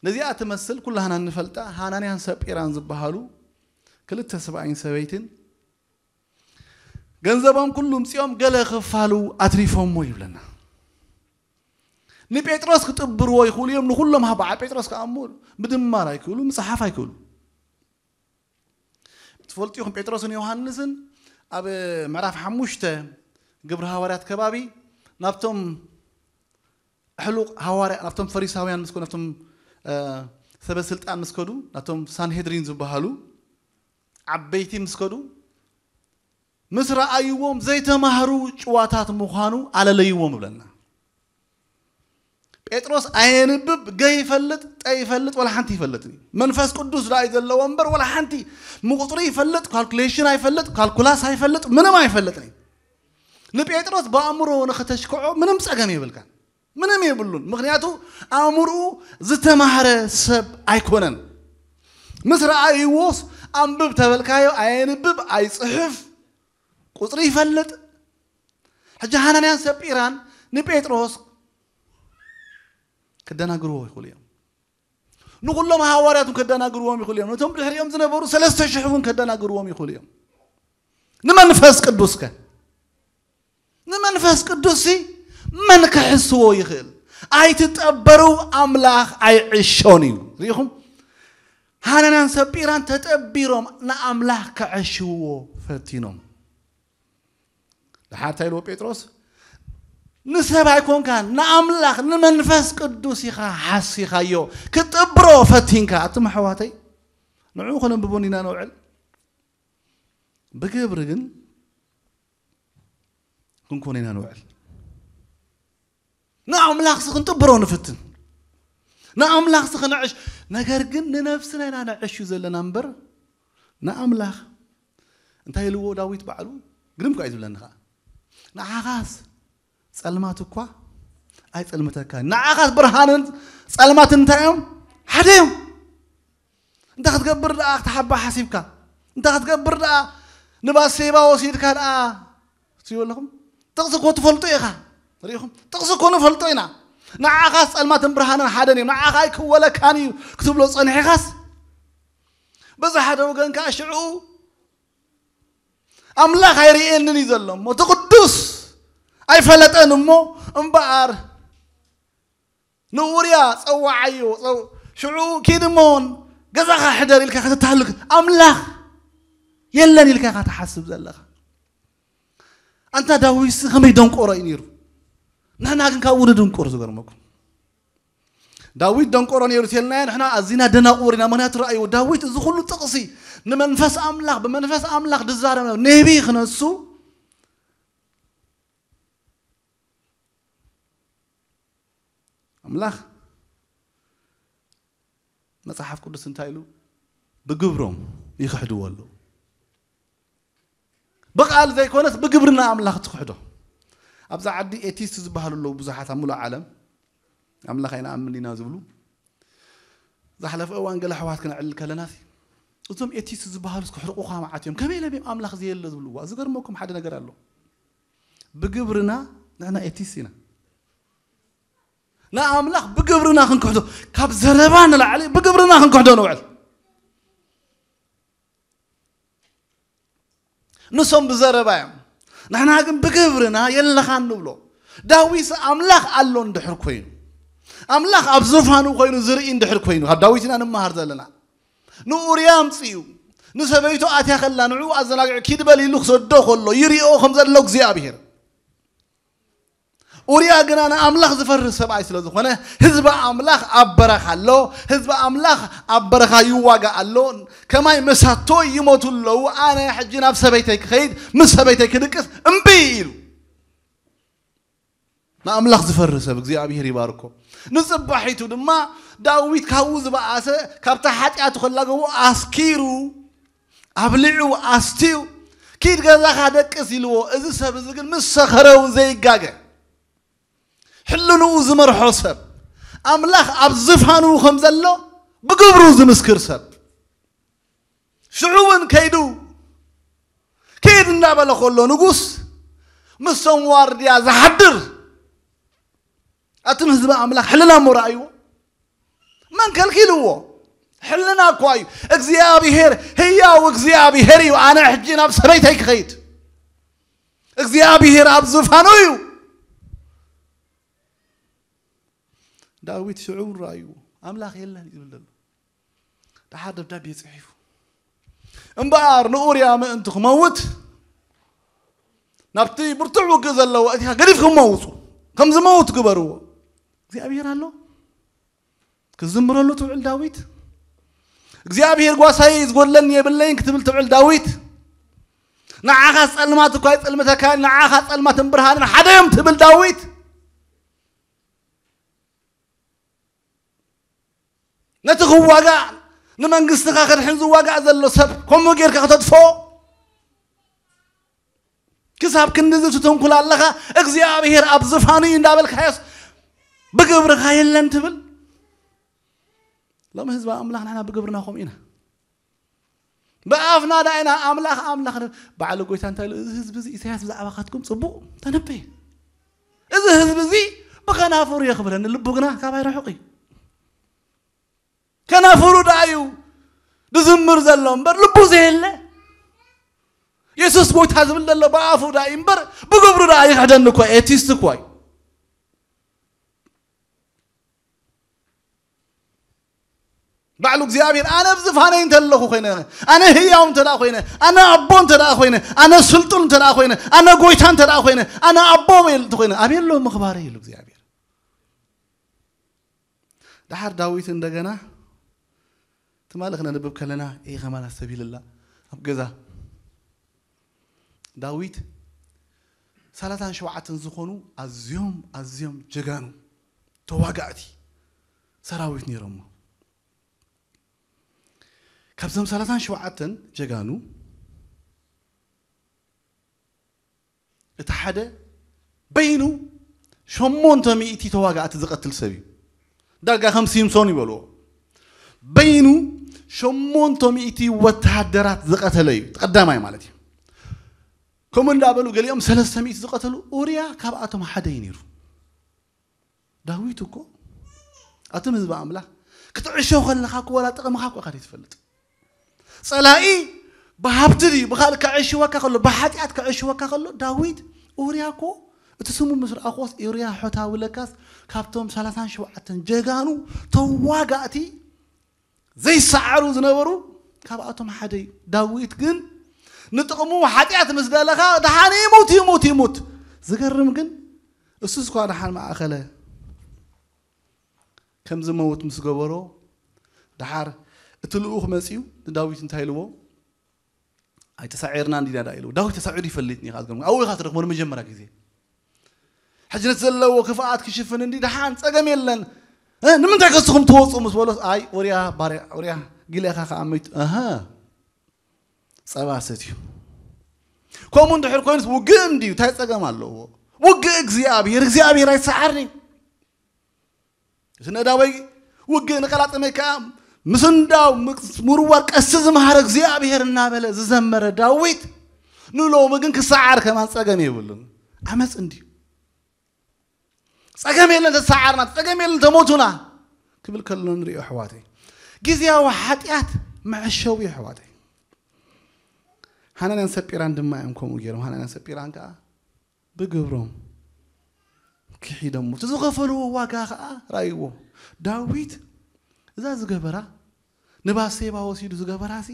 ነዚኣ ትመስል ኩላህና እንፈልጣ ሃናንያን ሰጲራን ዝበሃሉ ክልተ ሰብኣይን ሰበይትን ገንዘቦም ኩሉ ምጺኦም ገለ ክፋሉ ኣትሪፎሞ ይብለና። ንጴጥሮስ ክጥብርዎ ይኽእሉ እዮም፣ ንኹሎም ሃባ። ጴጥሮስ ከኣ እሞ ምድማር ኣይክእሉ፣ ምጽሓፍ ኣይክእሉ። ትፈልጡ ኢኹም፣ ጴጥሮስን ዮሃንስን ኣብ ምዕራፍ ሓሙሽተ ግብሪ ሃዋርያት ከባቢ ናብቶም ኣሕሉቕ ሃዋርያ፣ ናብቶም ፈሪሳውያን ምስ ከዱ፣ ናብቶም፣ እ፣ ሰበ ስልጣን ምስ ከዱ፣ ናብቶም ሳንሄድሪን ዝበሃሉ ዓበይቲ ምስ ከዱ፣ ምስ ረኣይዎም ዘይተማህሩ ጭዋታት ምዃኑ ኣለለይዎም ይብለና። ጴጥሮስ ኣየንብብ፣ ገይፈልጥ፣ ጠይፈልጥ፣ ወላ ሓንቲ ይፈልጥን እዩ። መንፈስ ቅዱስ ደኣ እዩ ዘለዎ እምበር፣ ወላ ሓንቲ ምቁጽሪ ይፈልጥ፣ ካልኩሌሽን ኣይፈልጥ፣ ካልኩላስ ኣይፈልጥ፣ ምንም ኣይፈልጥን እዩ። ንጴጥሮስ ብኣእምሮ ንኸተሽክዖ ምንም ጸገም የብልካን። ምንም የብሉን። ምኽንያቱ ኣእምርኡ ዝተማህረ ሰብ ኣይኮነን። ምስ ረኣይዎስ፣ ኣንብብ ተበልካዮ ኣየንብብ፣ ኣይጽሕፍ፣ ቁጽሪ ይፈልጥ። ሕጂ ሃናንያን ሰጲራን ንጴጥሮስ ክደናግርዎ ይኽእሉ እዮም። ንኹሎም ሃዋርያት እውን ከደናግርዎም ይኽእሉ እዮም። ነቶም ድሕሪኦም ዝነበሩ ሰለስተ ሽሕ እውን ከደናግርዎም ይኽእሉ እዮም። ንመንፈስ ቅዱስከ? ንመንፈስ ቅዱስሲ መን ክሕስዎ ይኽእል? ኣይትጠበሩ፣ ኣምላኽ ኣይዕሾን እዩ። ርኢኹም? ሃናንያን ሰጲራን ተጠቢሮም ንኣምላኽ ከዕሽውዎ ፈቲኖም። ድሓር እንታይ ኢልዎ ጴጥሮስ? ንሰብ ኣይኮንካን፣ ንኣምላኽ፣ ንመንፈስ ቅዱስ ኢኻ ሓሲኻዮ። ክትጥብሮ ፈቲንካ። ኣቱም ኣሕዋተይ፣ ንዕኡ ከነንብቦ ኢና ንውዕል። ብግብሪ ግን ክንኮን ኢና ንውዕል። ንኣምላኽሲ ክንጥብሮ ንፍትን። ንኣምላኽሲ ክነዕሽ። ነገር ግን ንነብስና ኢና ነዕሽ ዘለና እምበር ንኣምላኽ። እንታይ ኢልዎ ዳዊት ባዕሉ? ግርም እኳ እዩ ዝብለኒ ኸዓ። ንዓኻስ ጸልማት እኳ ኣይጸልምተካን። ንዓኻስ ብርሃንን ጸልማትን እንታይ እዮም? ሓደ እዮም። እንታይ ክትገብር ደኣ ክትሓባ ሓሲብካ? እንታይ ክትገብር ደኣ ንባሴባ ወሲድካ ደኣ ትብሉ ኣለኹም? ጥቕሲ እኮ ትፈልጦ ኢኻ። ርኢኹም? ጥቕሲ እኮ ንፈልጦ ኢና። ንዓኻስ ጸልማትን ብርሃንን ሓደን እዮም። ንዓኻ ኣይክወለካን እዩ ክትብሎ ጸኒሕኻስ፣ በዚ ሓደ ወገን ከኣ ሽዑ ኣምላኽ ኣይርእየንን እዩ ዘሎ እሞ፣ እቲ ቅዱስ ኣይፈለጠን እሞ፣ እምበኣር ንኡርያ ጸዋዓዮ፣ ጸው-፣ ሽዑ ኪድ እሞ ገዛኻ ሕደር ኢልካ ከተታህልክ፣ ኣምላኽ የለን ኢልካ ኢኻ ትሓስብ ዘለኻ። ኣንታ ዳዊትሲ ከመይ ደንቆሮ እዩ ነይሩ? ንሕና ግን ካብኡ ንድንቁር፣ ዝገርመኩም። ዳዊት ደንቆሮ ነይሩ ተልናዮ፣ ንሕና ኣዚና ደናቁር ኢና። ምኽንያቱ ረኣይዎ፣ ዳዊት እዚ ኩሉ ጥቕሲ ንመንፈስ ኣምላኽ፣ ብመንፈስ ኣምላኽ ዝዛረብ ነቢ ክነሱ፣ ኣምላኽ መጽሓፍ ቅዱስ እንታይ ኢሉ? ብግብሮም ይኽሕድዎ ኣለዉ። ብቓል ዘይኮነስ ብግብሪ ንኣምላኽ ትኽሕዶ። ኣብዛ ዓዲ ኤቲስት ዝበሃሉ ኣለዉ ብዙሓት ኣብ ሙሉእ ዓለም። ኣምላኽ ኣይንኣምን ኢና ዝብሉ። ዝሓለፈ እዋን ገለ ኣሕዋት ክነዕልል ከለና፣ እዞም ኤቲስት ዝበሃሉስ ክሕርቑኻ መዓት እዮም። ከመይ ኢሎም እዮም ኣምላኽ ዘየለ ዝብልዋ? ዝገርመኩም ሓደ ነገር ኣሎ። ብግብርና ንሕና ኤቲስት ኢና። ንኣምላኽ ብግብርና ክንክሕዶ፣ ካብ ዘረባ ንላዕሊ ብግብርና ክንክሕዶ ንውዕል። ንሶም ብዘረባ እዮም፣ ንሕና ግን ብግብርና የለኻን ንብሎ። ዳዊት ኣምላኽ ኣሎ እንድሕር ኮይኑ፣ ኣምላኽ ኣብ ዙፋኑ ኮይኑ ዝርኢ እንድሕር ኮይኑ፣ ካብ ዳዊት ኢና ንመሃር ዘለና። ንኡርያ ኣምጽኡ፣ ንሰበይቱ ኣትያ ከላ ንዕኡ ኣዘናጊዑ ኪድ በል ኢሉ ክሰዶ ከሎ ይሪኦ ከም ዘሎ እግዚኣብሔር። ኡርያ ግና ንኣምላኽ ዝፈርህ ሰብኣይ ስለ ዝኾነ፣ ህዝቢ ኣምላኽ ኣብ በረኻ ኣሎ፣ ህዝቢ ኣምላኽ ኣብ በረኻ ይዋጋእ ኣሎ። ከማይ መሳቶ ይሞቱ ኣለዉ። ኣነ ሕጂ ናብ ሰበይተይ ክኸይድ፣ ምስ ሰበይተይ ክድቅስ እምቢ ኢሉ። ንኣምላኽ ዝፈርህ ሰብ እግዚኣብሔር ይባርኮ። ንጽባሒቱ ድማ ዳዊት ካብኡ ዝበኣሰ፣ ካብታ ሓጢኣቱ ከላገቦ ኣስኪሩ፣ ኣብሊዑ ኣስትዩ፣ "ኪድ ገዛኻ ደቅስ" ኢልዎ። እዚ ሰብ እዚ ግን ምስ ሰኸረ እውን ዘይጋገ፣ ሕልንኡ ዝመርሖ ሰብ፣ ኣምላኽ ኣብ ዝፋኑ ከም ዘሎ ብግብሩ ዝምስክር ሰብ። ሽዑ እውን ከይዱ ኪድ እናበለ ከሎ ንጉስ ምስቶም ዋርድያ ዝሓድር፣ ኣቱም ህዝቢ ኣምላኽ ሕልና እሞ ረኣይዎ። መን ከልኪልዎ? ሕልና እኳ እዩ። እግዚኣብሔር ህያው እግዚኣብሔር እዩ። ኣነ ሕጂ ናብ ሰበይተይ ክኸይድ፣ እግዚኣብሔር ኣብ ዝፋኑ እዩ። ዳዊት ሽዑ እውን ረኣይዎ፣ ኣምላኽ የለን እዩ ዝብል ዘሎ። ደሓር ደብዳቤ ጽሒፉ እምበኣር ንኡርያ ምእንቲ ክመውት ናብቲ ብርቱዕ ውግእ ዘለዎ እቲኻ ገዲፍኩሞ ውጹ፣ ከም ዝመውት ግበርዎ። እግዚኣብሔር ኣሎ። ክዝምረሉ ትውዕል ዳዊት። እግዚኣብሔር ጓሳይ ዝጎድለኒ የብለይን ክትብል ትውዕል ዳዊት። ንዓኻ ጸልማት እኳ ይጸልምተካ፣ ንዓኻ ጸልማትን ብርሃንን ሓደ እዮም ትብል ዳዊት። ነቲ ክዋጋእ ንመንግስትኻ ከድሕን ዝዋጋእ ዘሎ ሰብ ከምኡ ጌርካ ከተጥፍኦ፣ ክሳብ ክንድዚ ትተንኩል ኣለኻ፣ እግዚኣብሔር ኣብ ዝፋኑ እዩ እንዳበልካዮስ ብግብርኻ የለን ትብል። ሎሚ ህዝቢ ኣምላኽ ንሕና ብግብርና ከምኡ ኢና። ብኣፍና ዳይና ኣምላኽ ኣምላኽ ን-፣ በዓል ጎይታ እንታይ ኢሉ? "እዚ ህዝቢ እዚ ኢሳያስ ብዛዕባኻትኩም ጽቡቕ ተነበየ። እዚ ህዝቢ እዚ ብኸናፍሩ የኽብረኒ፣ ልቡ ግና ካባይ ርሑቕ እዩ። ከናፍሩ ደኣ እዩ ድዝምር ዘሎ እምበር ልቡ ዘየለ፣ የሱስ ጎይታ ዝብል ዘሎ ብኣፉ ደኣ እዩ እምበር ብግብሩ ደኣ ይኽሕደኒ እኮ፣ ኤቲስት እኮ እዩ። ባዕሉ እግዚኣብሔር ኣነ ኣብ ዝፋነይ እንተ ኣለኹ ኮይነ፣ ኣነ ህያው እንተ ደኣ ኮይነ፣ ኣነ ኣቦ እንተ ደኣ ኮይነ፣ ኣነ ስልጡን እንተ ደኣ ኮይነ፣ ኣነ ጎይታ እንተ ደኣ ኮይነ፣ ኣነ ኣቦ እንተ ኮይነ፣ ኣበይ ኣሎ ምኽባረይ?" ኢሉ እግዚኣብሔር። ደሓር ዳዊት እንደገና ትማሊ ክነንብብ ከለና፣ "ኤ ኸማን ኣስተብሂልላ ኣብ ገዛ ዳዊት ሰላሳን ሸውዓተን ዝኾኑ ኣዝዮም፣ ኣዝዮም ጀጋኑ ተዋጋእቲ ሰራዊት ነይሮሞ። ካብዞም ሰላሳን ሸውዓተን ጀጋኑ እቲ ሓደ በይኑ ሸሞንተ ሚእቲ ተዋጋእቲ ዝቐትል ሰብ እዩ። ዳርጋ ከም ሲምሶን ይበልዎ። በይኑ ሸሞንተ ሚእቲ ወተሃደራት ዝቐተለ እዩ። እቲ ቀዳማይ ማለት እዩ። ከምኡ እንዳበሉ ገሊኦም ሰለስተ ሚእቲ ዝቐተሉ፣ ኡርያ ካብኣቶም ሓደ እዩ ነይሩ። ዳዊት እኮ፣ ኣቱም ህዝቢ ኣምላኽ፣ ክትዕሾ ከለኻ እኮ ዋላ ጥቕምኻ እኮ ኢኻ ዘይትፈልጥ። ጸላኢ ብሃብቲ ድዩ ብኻልእ ከዕሽወካ ከሎ፣ ብሓጢኣት ከዕሽወካ ከሎ፣ ዳዊት፣ ኡርያ እኮ፣ እቲ ስሙ ምስ ረኣኹዎስ፣ ኡርያ ሖታዊ ለካስ ካብቶም ሰላሳን ሸውዓተን ጀጋኑ ተዋጋእቲ ዘይሰዓሩ ዝነበሩ ካብኣቶም ሓደ እዩ። ዳዊት ግን ንጥቕሙ ሓጢኣት ምስ ደለኻ ደሓን ይሙት፣ ይሙት፣ ይሙት። ዝገርም ግን እሱስ እኳ ደሓን መኣኸለ። ከም ዝመውት ምስ ገበሮ ደሓር እቲ ልኡኽ መጺኡ ንዳዊት እንታይ ኢልዎ? "ኣይተሳዒርና እንዲና" ደኣ ኢልዎ። ዳዊት ተሳዒሩ ይፈልጥ ኒኻ ዝገርም። ኣብኡ ኢኻ ትረኽቦ ንመጀመርያ ግዜ። ሕጂ ነቲ ዘለዎ ክፍኣት ክሽፍን እንዲ ደሓን ጸገም የለን። "እ፣ ንምንታይ ከስኹም ትወጹ?" ምስ በሎስ፣ "ኣይ፣ ኡርያ ባርያ፣ ኡርያ ጊለ ኢኻ ከኣ መይቱ." ኣሃ። ጸባ ሰትዩ። ከምኡ እንድሕር ኮይኑስ ውግእ እንድዩ፣ እንታይ ጸገም ኣለዎ? ውግእ እግዚኣብሔር፣ እግዚኣብሔር ኣይሰዓርን እዩ። እቲ ነዳወይ ውግእ ንቀላጥመ ከኣ ምስንዳው ምስ ምርዋር ቀሲ ዝመሃረ እግዚኣብሔር እናበለ ዝዘመረ ዳዊት ንሎሚ ግን ክሰዓር ከማን ጸገም የብሉን። ዓመፅ እንድዩ። ጸገም የለን ተሰዓርና፣ ጸገም የለን ተሞቱና ክብል ከሎ ንሪኦ ኣሕዋተይ። ግዜያዊ ሓጢኣት መዐሸዊ ኣሕዋተይ። ሃናንያን ሰጲራን ድማ እዮም ከምኡ ገይሮም። ሃናንያን ሰጲራን ከኣ ብግብሮም ክሒዶሞ። እቲ ዝኸፈልዎ ዋጋ ኸዓ ራእይዎ። ዳዊት እዛ ዝገበራ፣ ንባሴባ ወሲዱ ዝገበራሲ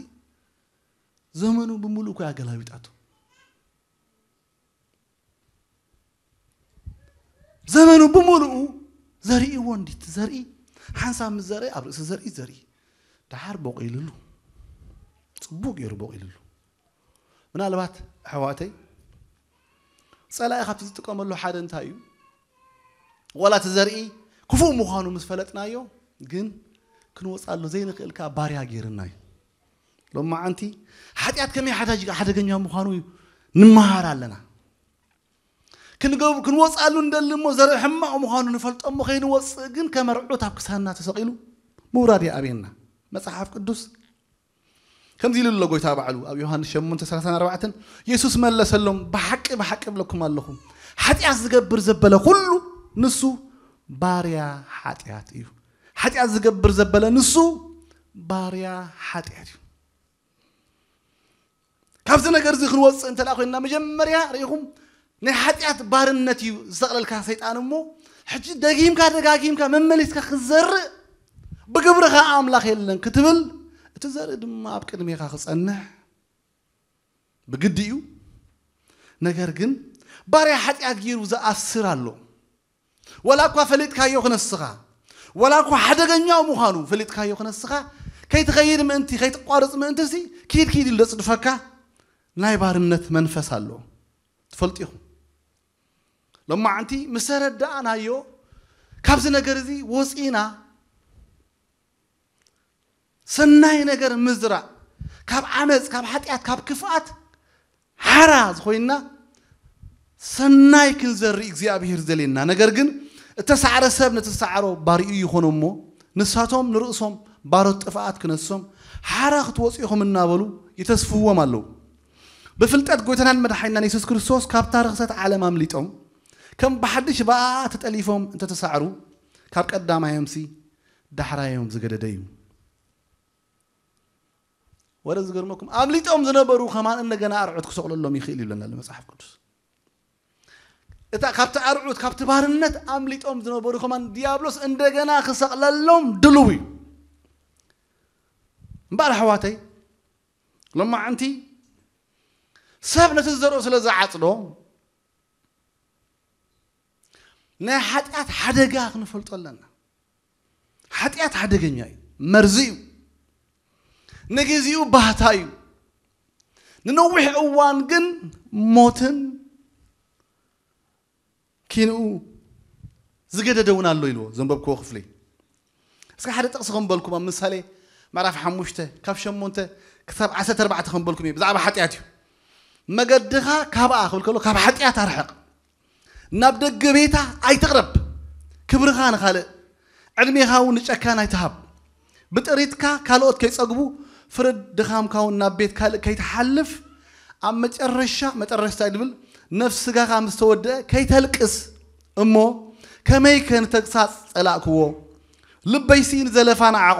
ዘመኑ ብምሉእ እኮ ኣገላቢጣቶ። ዘመኑ ብምሉኡ ዘርእዎ እንዲ እቲ ዘርኢ ሓንሳብ ምስ ዘርኢ ኣብ ርእሲ ዘርኢ ዘርኢ ደሓር ቦቂልሉ፣ ጽቡቕ ገይሩ ቦቂልሉ። ምናልባት ኣሕዋተይ ጸላኢ ካብቲ ዝጥቀመሉ ሓደ እንታይ እዩ? ዋላ እቲ ዘርኢ ክፉእ ምዃኑ ምስ ፈለጥናዮ ግን ክንወጻሉ ዘይንኽእል ከኣ ባርያ ገይርና እዩ። ሎማዓንቲ ሓጢኣት ከመይ ሓዳጅ ሓደገኛ ምዃኑ እዩ ንምሃር ኣለና። ክንገብ ክንወጻሉ እንደሊ እሞ ዘርኢ ሕማቕ ምዃኑ ንፈልጦ እሞ ከይንወጽእ ግን ከመርዑት ኣብ ክሳና ተሰቒሉ ምውራድ ይኣብየና። መጽሓፍ ቅዱስ ከምዚ ኢሉ ኣሎ ጎይታ ባዕሉ ኣብ ዮሃንስ ሸሞንተ ሰላሳን ኣርባዕተን የሱስ መለሰሎም፣ ብሓቂ ብሓቂ እብለኩም ኣለኹ፣ ሓጢኣት ዝገብር ዘበለ ኩሉ ንሱ ባርያ ሓጢኣት እዩ። ሓጢኣት ዝገብር ዘበለ ንሱ ባርያ ሓጢኣት እዩ። ካብዚ ነገር እዚ ክንወፅእ እንተ ኮይንና መጀመርያ ርኢኹም ናይ ሓጢኣት ባርነት እዩ ዝሰቕለልካ ሰይጣን እሞ ሕጂ ደጊምካ ደጋጊምካ መመሊስካ ክዘርእ ብግብርኻ ኣምላኽ የለን ክትብል እቲ ዘርኢ ድማ ኣብ ቅድሜኻ ክጸንሕ ብግዲ እዩ። ነገር ግን ባርያ ሓጢኣት ገይሩ ዝኣስር ኣሎ። ወላ እኳ ፈሊጥካዮ ክነስኻ ወላ እኳ ሓደገኛው ምዃኑ ፈሊጥካዮ ክነስኻ ከይትኸይድ ምእንቲ ከይትቋርፅ ምእንቲ ሲ ኪድ ኪድ ኢሉ ዘፅድፈካ ናይ ባርነት መንፈስ ኣሎ። ትፈልጡ ኢኹም። ሎማዓንቲ ምስ ተረዳእናዮ ካብዚ ነገር እዚ ወፂና ሰናይ ነገር ምዝራእ ካብ ዓመፅ ካብ ሓጢኣት ካብ ክፍኣት ሓራ ዝኾይንና ሰናይ ክንዘርኢ እግዚኣብሔር ዘልየና። ነገር ግን እተሳዕረ ሰብ ነቲ ዝሰዓሮ ባርኡ ይኾኖ እሞ ንሳቶም ንርእሶም ባሮት ጥፍኣት ክነሶም ሓራ ክትወፁ ኢኹም እናበሉ ይተስፍዎም ኣለዉ። ብፍልጠት ጎይታናን መድሓኒናን የሱስ ክርስቶስ ካብታ ርኽሰት ዓለም ኣምሊጦም ከም ብሓድሽ ብኣ ተጠሊፎም እንተተሳዕሩ ካብ ቀዳማዮምሲ ዳሕራዮም ዝገደደ እዩ። ወረ ዝገርመኩም ኣምሊጦም ዝነበሩ ከማን እንደገና ኣርዑት ክሰቕለሎም ይኽእል ይብለና ኣሎ መጽሓፍ ቅዱስ። እታ ካብቲ ኣርዑት ካብቲ ባርነት ኣምሊጦም ዝነበሩ ከማን ዲያብሎስ እንደገና ክሰቕለሎም ድልው እዩ። እምበኣር ኣሕዋተይ ሎማዓንቲ ሰብ ነቲ ዝዘርኦ ስለ ዝዓጽዶ ናይ ሓጢኣት ሓደጋ ክንፈልጦ ኣለና። ሓጢኣት ሓደገኛ እዩ፣ መርዚ እዩ፣ ንግዚኡ ባህታ እዩ፣ ንነዊሕ እዋን ግን ሞትን ኪንኡ ዝገደደ እውን ኣሎ ኢልዎ ዘንበብክዎ ክፍሊ። እስከ ሓደ ጥቕሲ ከንበልኩም ኣብ ምሳሌ ምዕራፍ ሓሙሽተ ካብ ሸሞንተ ክሳብ ዓሰርተ ኣርባዕተ ከንበልኩም እየ። ብዛዕባ ሓጢኣት እዩ። መገድኻ ካብኣ ክብል ከሎ ካብ ሓጢኣት ኣርሕቕ፣ ናብ ደገ ቤታ ኣይትቕረብ፣ ክብርኻ ንኻልእ ዕድሜኻ እውን ንጨካን ኣይትሃብ። ብጥሪትካ ካልኦት ከይጸግቡ ፍርድ ድኻምካ እውን ናብ ቤት ካልእ ከይትሓልፍ ኣብ መጨረሻ መጠረሽታ ድብል ነፍሲ ስጋኻ ምስ ተወድአ ከይተልቅስ እሞ ከመይከ ንተግሳጽ ጸላእክዎ ልበይሲ ንዘለፋ ንዓቖ።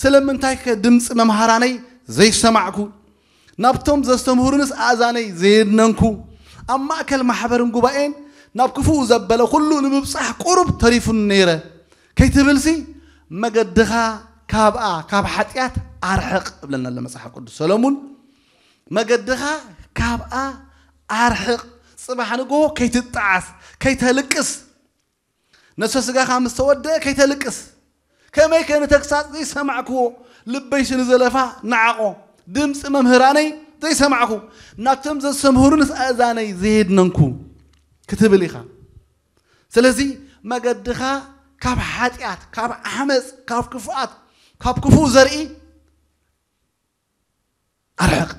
ስለምንታይከ ድምፂ መምሃራነይ ዘይሰማዕኩ ናብቶም ዘስተምህሩንስ ኣእዛነይ ዘየድነንኩ ኣብ ማእከል ማሕበርን ጉባኤን ናብ ክፉኡ ዘበለ ኩሉ ንምብጻሕ ቁሩብ ተሪፉኒ ነይረ ከይትብልሲ መገድኻ ካብኣ ካብ ሓጢኣት ኣርሕቕ እብለና ኣሎ መጽሓፍ ቅዱስ ሰሎሙን። መገድኻ ካብኣ ኣርሕቕ፣ ጽባሕ ንግሆ ከይትጠዓስ ከይተልቅስ ነፍሰ ስጋኻ ምስ ተወደአ ከይተልቅስ ከመይ ከ ንተግሳጽ ዘይሰማዕክዎ ልበይሲ ንዘለፋ ንዓቖ ድምፂ መምህራነይ ዘይሰማዕኩ ናብቶም ዘስተምህሩንስ ኣእዛነይ ዘየድነንኩ ክትብል ኢኻ። ስለዚ መገድኻ ካብ ሓጢኣት ካብ ዓመፅ ካብ ክፉኣት ካብ ክፉእ ዘርኢ ኣርሕቕ።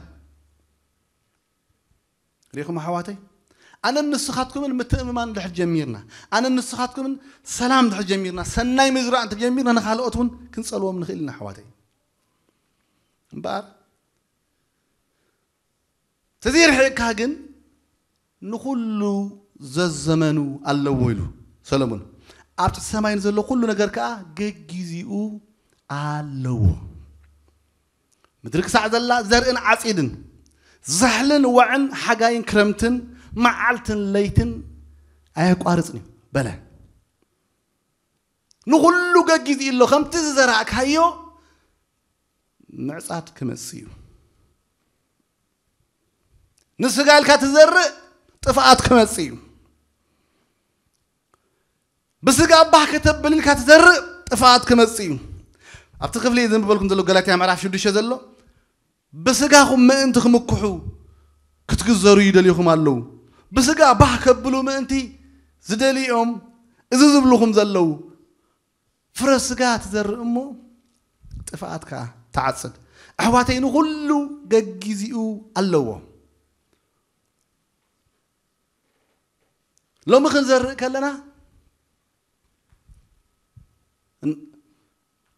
ሪኹም ኣሕዋተይ ኣነን ንስኻትኩምን ምትእምማን ድሕር ጀሚርና ኣነን ንስኻትኩምን ሰላም ድሕር ጀሚርና ሰናይ ምዝራእ እንተ ጀሚርና ንኻልኦት እውን ክንፀልዎም ንኽእል ኢና ኣሕዋተይ። እምበኣር ተዘይርሕቕካ ግን ንኹሉ ዘዘመኑ ኣለዎ ኢሉ ሰለሙን። ኣብቲ ሰማይ ንዘሎ ኩሉ ነገር ከኣ ገጊዚኡ ኣለዎ። ምድሪ ክሳዕ ዘላ ዘርእን ዓጺድን ዛሕልን ዋዕን ሓጋይን ክረምትን መዓልትን ለይትን ኣየቋርጽን እዩ በለ። ንኹሉ ገጊዚ ኣሎ ከምቲ ዝዘራእካዮ ምዕጻድ ክመጽእ እዩ። ንስጋ ኢልካ ትዘርእ ጥፍኣት ክመጽእ እዩ። ብስጋ ባህ ከተብል ኢልካ ትዘርእ ጥፍኣት ክመጽእ እዩ። ኣብቲ ክፍሊ ዘንብበልኩም ዘሎ ገላትያ ምዕራፍ ሽዱሽተ ዘሎ ብስጋኹም ምእንቲ ክምክሑ ክትግዘሩ ይደልዩኹም ኣለዉ። ብስጋ ባህ ከብሉ ምእንቲ ዝደልዮም እዚ ዝብልኹም ዘለዉ ፍረ ስጋ ትዘርእ እሞ ጥፍኣት ከኣ ትዓጽድ። ኣሕዋተይ ንኹሉ ገጊዚኡ ኣለዎ። ሎሚ ክንዘርእ ከለና እን-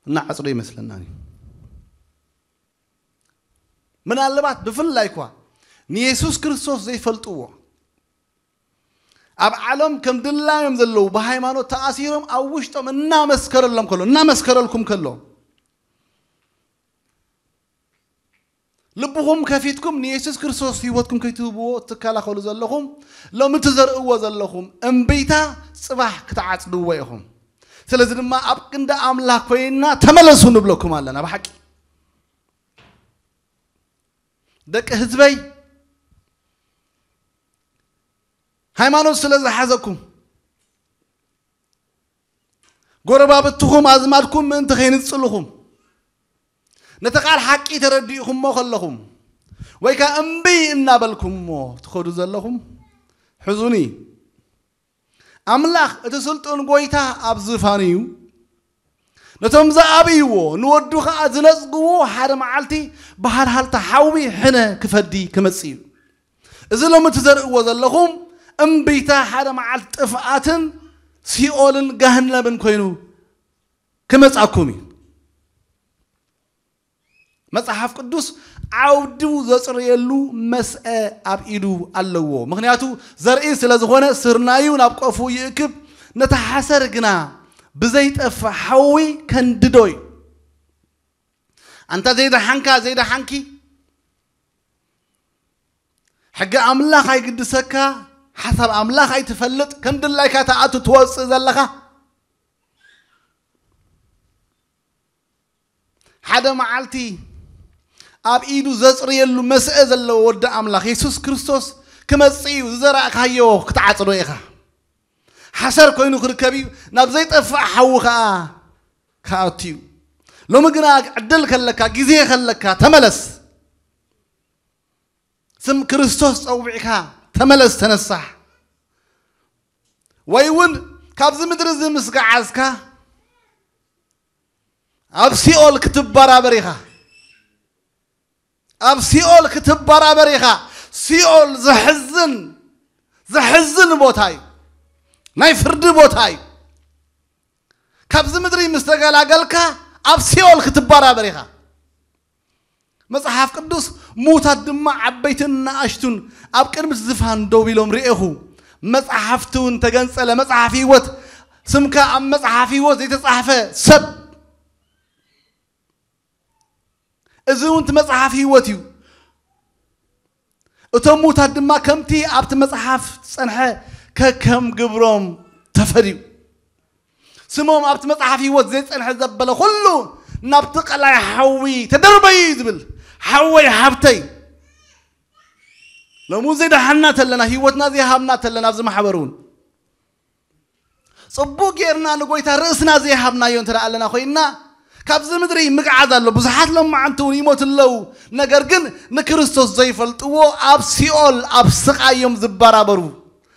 እናዓጽዶ ይመስለና እዩ። ምናልባት ብፍላይ እኳ ንየሱስ ክርስቶስ ዘይፈልጥዎ ኣብ ዓለም ከም ድላዮም ዘለዉ ብሃይማኖት ተኣሲሮም ኣብ ውሽጦም እናመስከረሎም ከሎ እናመስከረልኩም ከሎ ልብኹም ከፊትኩም ንየሱስ ክርስቶስ ህይወትኩም ከይትህብዎ እትከላኸሉ ዘለኹም ሎሚ ትዘርእዎ ዘለኹም እምቢታ ጽባሕ ክትዓጽድዎ ኢኹም። ስለዚ ድማ ኣብ ክንዲ ኣምላኽ ኮይና ተመለሱ ንብለኩም ኣለና። ብሓቂ ደቂ ህዝበይ ሃይማኖት ስለ ዝሓዘኩም ጎረባብትኹም ኣዝማድኩም ምእንቲ ከይንጽልኹም ነቲ ቃል ሓቂ ተረዲእኹሞ ከለኹም ወይ ከኣ እምቢ እናበልኩምሞ ትኸዱ ዘለኹም ሕዙኒ። ኣምላኽ እቲ ስልጡን ጎይታ ኣብ ዝፋኑ እዩ። ነቶም ዝኣብይዎ ንወዱ ኸኣ ዝነጽግዎ ሓደ መዓልቲ ብሃልሃልታ ሓዊ ሕነ ክፈዲ ክመጽእ እዩ። እዚ ሎሚ ትዘርእዎ ዘለኹም እምቢታ ሓደ መዓልቲ ጥፍኣትን ሲኦልን ገሃነምን ኮይኑ ክመጻኩም እዩ። መጽሓፍ ቅዱስ ዓውዱ ዘጽርየሉ መስአ ኣብ ኢዱ ኣለዎ። ምኽንያቱ ዘርኢ ስለ ዝኾነ ስርናዩ ናብ ቆፉ ይእክብ፣ ነቲ ሓሰር ግና ብዘይጠፍእ ሓዊ ከንድዶ እዩ። ኣንታ ዘይደሓንካ ዘይደሓንኪ ሕጊ ኣምላኽ ኣይግድሰካ፣ ሓሳብ ኣምላኽ ኣይትፈልጥ፣ ከም ድላይካ ትኣቱ ትወጽእ ዘለኻ ሓደ መዓልቲ ኣብ ኢዱ ዘጽርየሉ መስአ ዘለዎ ወዲ ኣምላኽ የሱስ ክርስቶስ ክመጽእ እዩ። ዝዘራእካዮ ክትዓጽዶ ኢኻ። ሓሰር ኮይኑ ክርከብ እዩ፣ ናብ ዘይጠፍእ ሓዊ ኸኣ ክኣቱ እዩ። ሎሚ ግና ዕድል ከለካ፣ ግዜ ከለካ ተመለስ። ስም ክርስቶስ ጸዊዕካ ተመለስ፣ ተነሳሕ። ወይ እውን ካብዚ ምድሪ እዚ ምስ ገዓዝካ ኣብ ሲኦል ክትበራበር ኢኻ። ኣብ ሲኦል ክትበራበር ኢኻ። ሲኦል ዘሕዝን ዘሕዝን ቦታ እዩ። ናይ ፍርዲ ቦታ እዩ። ካብዚ ምድሪ ምስ ተገላገልካ ኣብ ሲኦል ክትበራበር ኢኻ። መጽሓፍ ቅዱስ ምዉታት ድማ ዓበይትን ንኣሽቱን ኣብ ቅድሚ ዝፋን ደው ኢሎም ርኤኹ። መጽሓፍቲ እውን ተገንጸለ። መጽሓፍ ህይወት ስምካ ኣብ መጽሓፍ ህይወት ዘይተጻሕፈ ሰብ እዚ እውን እቲ መጽሓፍ ህይወት እዩ። እቶም ምዉታት ድማ ከምቲ ኣብቲ መጽሓፍ ዝጸንሐ ከከም ግብሮም ተፈድዩ። ስሞም ኣብቲ መጽሓፍ ህይወት ዘይጸንሐ ዘበለ ኩሉ ናብቲ ቀላይ ሓዊ ተደርበዩ እዩ ዝብል። ሓወይ ሓብተይ ሎሚ እውን ዘይደሓና ተለና ህይወትና ዘይሃብና ተለና ኣብዚ ማሕበር እውን ጽቡቅ ጌርና ንጎይታ ርእስና ዘይሃብናዮ እንተ ኣለና ኮይንና ካብዚ ምድሪ ምግዓዝ ኣሎ። ብዙሓት ሎማዓንቲ እውን ይሞት ኣለዉ። ነገር ግን ንክርስቶስ ዘይፈልጥዎ ኣብ ሲኦል ኣብ ስቓዮም ዝበራበሩ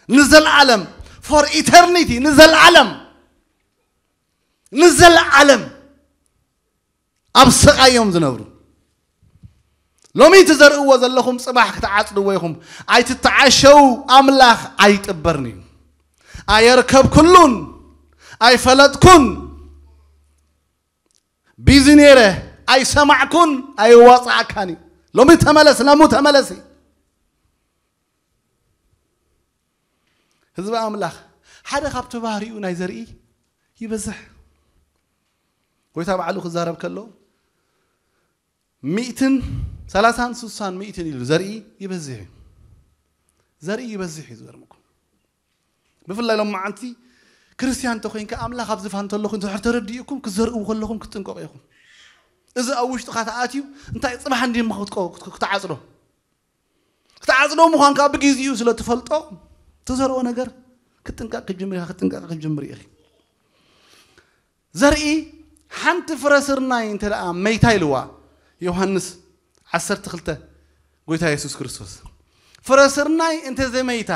ንዘለዓለም for eternity ንዘለዓለም ንዘለዓለም ኣብ ስቓዮም ዝነብሩ ሎሚ ትዘርእዎ ዘለኹም ጽባሕ ክትዓጽድዎ ኢኹም። ኣይትተዓሸው፣ ኣምላኽ ኣይጥበርን እዩ። ኣየርከብኩሉን ኣይፈለጥኩን ቢዚ ነይረ ኣይሰማዕኩን ኣይዋጻዕካን እዩ። ሎሚ ተመለስ፣ ላሙ ተመለሲ። ህዝቢ ኣምላኽ ሓደ ካብ ተባህሪኡ ናይ ዘርኢ ይበዝሕ። ጎይታ ባዕሉ ክዛረብ ከሎ ሚእትን ሰላሳን ሱሳን ሚእትን ኢሉ ዘርኢ ይበዝሕ እዩ። ዘርኢ ይበዝሕ እዩ ዝገርምኩም። ብፍላይ ሎም መዓንቲ ክርስቲያን እንተኮይንካ ኣምላኽ ኣብ ዝፋን እንተለኹ እንድሕር ተረዲእኩም ክትዘርእዎ ከለኹም ክትጥንቀቑ ኢኹም። እዚ ኣብ ውሽጥኻ ተኣትዩ እንታይ ጽባሕ እንዲሞ ክትዓጽዶ ክትዓጽዶ ምዃንካ ብግዜኡ ስለ ትፈልጦ ትዘርኦ ነገር ክትጥንቀቕ ክትጅምር ኢኻ ክትጥንቀቕ ክትጅምር ኢኺ። ዘርኢ ሓንቲ ፍረ ስርናይ እንተ ደኣ መይታ ኢልዋ ዮሃንስ ዓሰርተ ክልተ ጎይታ የሱስ ክርስቶስ። ፍረ ስርናይ እንተ ዘመይታ፣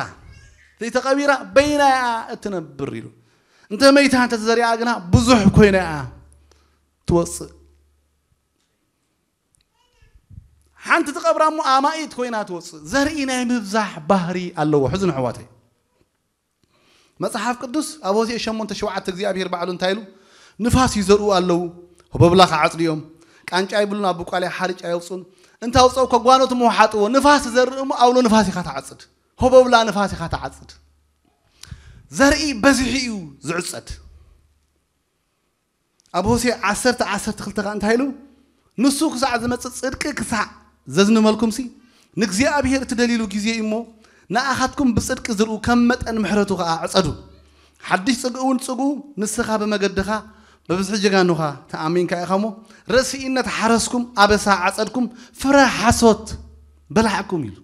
ዘይተቐቢራ በይና እያ እትነብር ኢሉ። እንተ መይታ እንተ ተዘሪኣ ግና ብዙሕ ኮይና እያ ትወጽእ። ሓንቲ ትቐብራ እሞ ኣማኢት ኮይና ትወጽእ። ዘርኢ ናይ ምብዛሕ ባህሪ ኣለዎ። ሕዝኑ ኣሕዋተይ። መጽሓፍ ቅዱስ ኣብ ሆሴዕ ሸሞንተ ሸውዓተ እግዚኣብሔር ባዕሉ እንታይ ኢሉ? ንፋስ ይዘርኡ ኣለዉ፣ ሆበብላ ከዓጽዱ እዮም። ቃንጫ ይብሉን ኣብ ብቋልያ ሓርጭ ኣየውጹን። እንተ ኣውጸኡ ከጓኖት እሞ ሓጥዎ። ንፋስ ትዘርእ እሞ ኣውሎ ንፋስ ኢኻ ትዓጽድ። ሆበብላ ንፋስ ኢኻ ትዓጽድ። ዘርኢ በዚሑ እዩ ዝዕጸድ። ኣብ ሆሴዕ ዓሰርተ ዓሰርተ ክልተ ከኣ እንታይ ኢሉ? ንሱ ክሳዕ ዝመጽእ ጽድቂ ክሳዕ ዘዝንመልኩምሲ ንእግዚኣብሔር እትደልይሉ ግዜ እዩ እሞ ንኣኻትኩም ብጽድቂ ዝርኡ ከም መጠን ምሕረቱ ከኣ ዕጸዱ። ሓድሽ ጽግኡ እውን ጽግኡ፣ ንስኻ ብመገድኻ ብብዝሒ ጀጋኑኻ ተኣሚንካ ኢኻ እሞ ረስኢነት ሓረስኩም፣ ኣበሳ ዓጸድኩም፣ ፍረ ሓሶት በላዕኩም ኢሉ።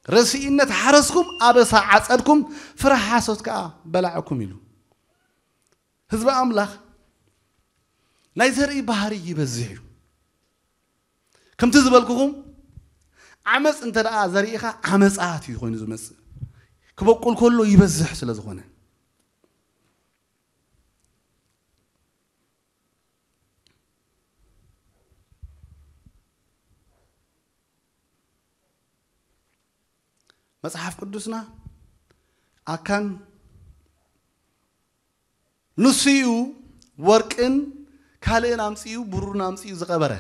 ረስኢነት ሓረስኩም፣ ኣበሳ ዓጸድኩም፣ ፍረ ሓሶት ከኣ በላዕኩም ኢሉ። ህዝቢ ኣምላኽ ናይ ዘርኢ ባህሪ ይበዝሕ እዩ። ከምቲ ዝበልኩኹም ዓመፅ እንተ ደኣ ዘሪእኻ ዓመፃት እዩ ኮይኑ ዝመፅእ። ክበቁል ከሎ ይበዝሕ ስለ ዝኾነ። መጽሓፍ ቅዱስና ኣካን ንሱ እዩ ወርቅን ካልእን ኣምጺኡ ብሩርን ኣምጺኡ ዝቐበረ።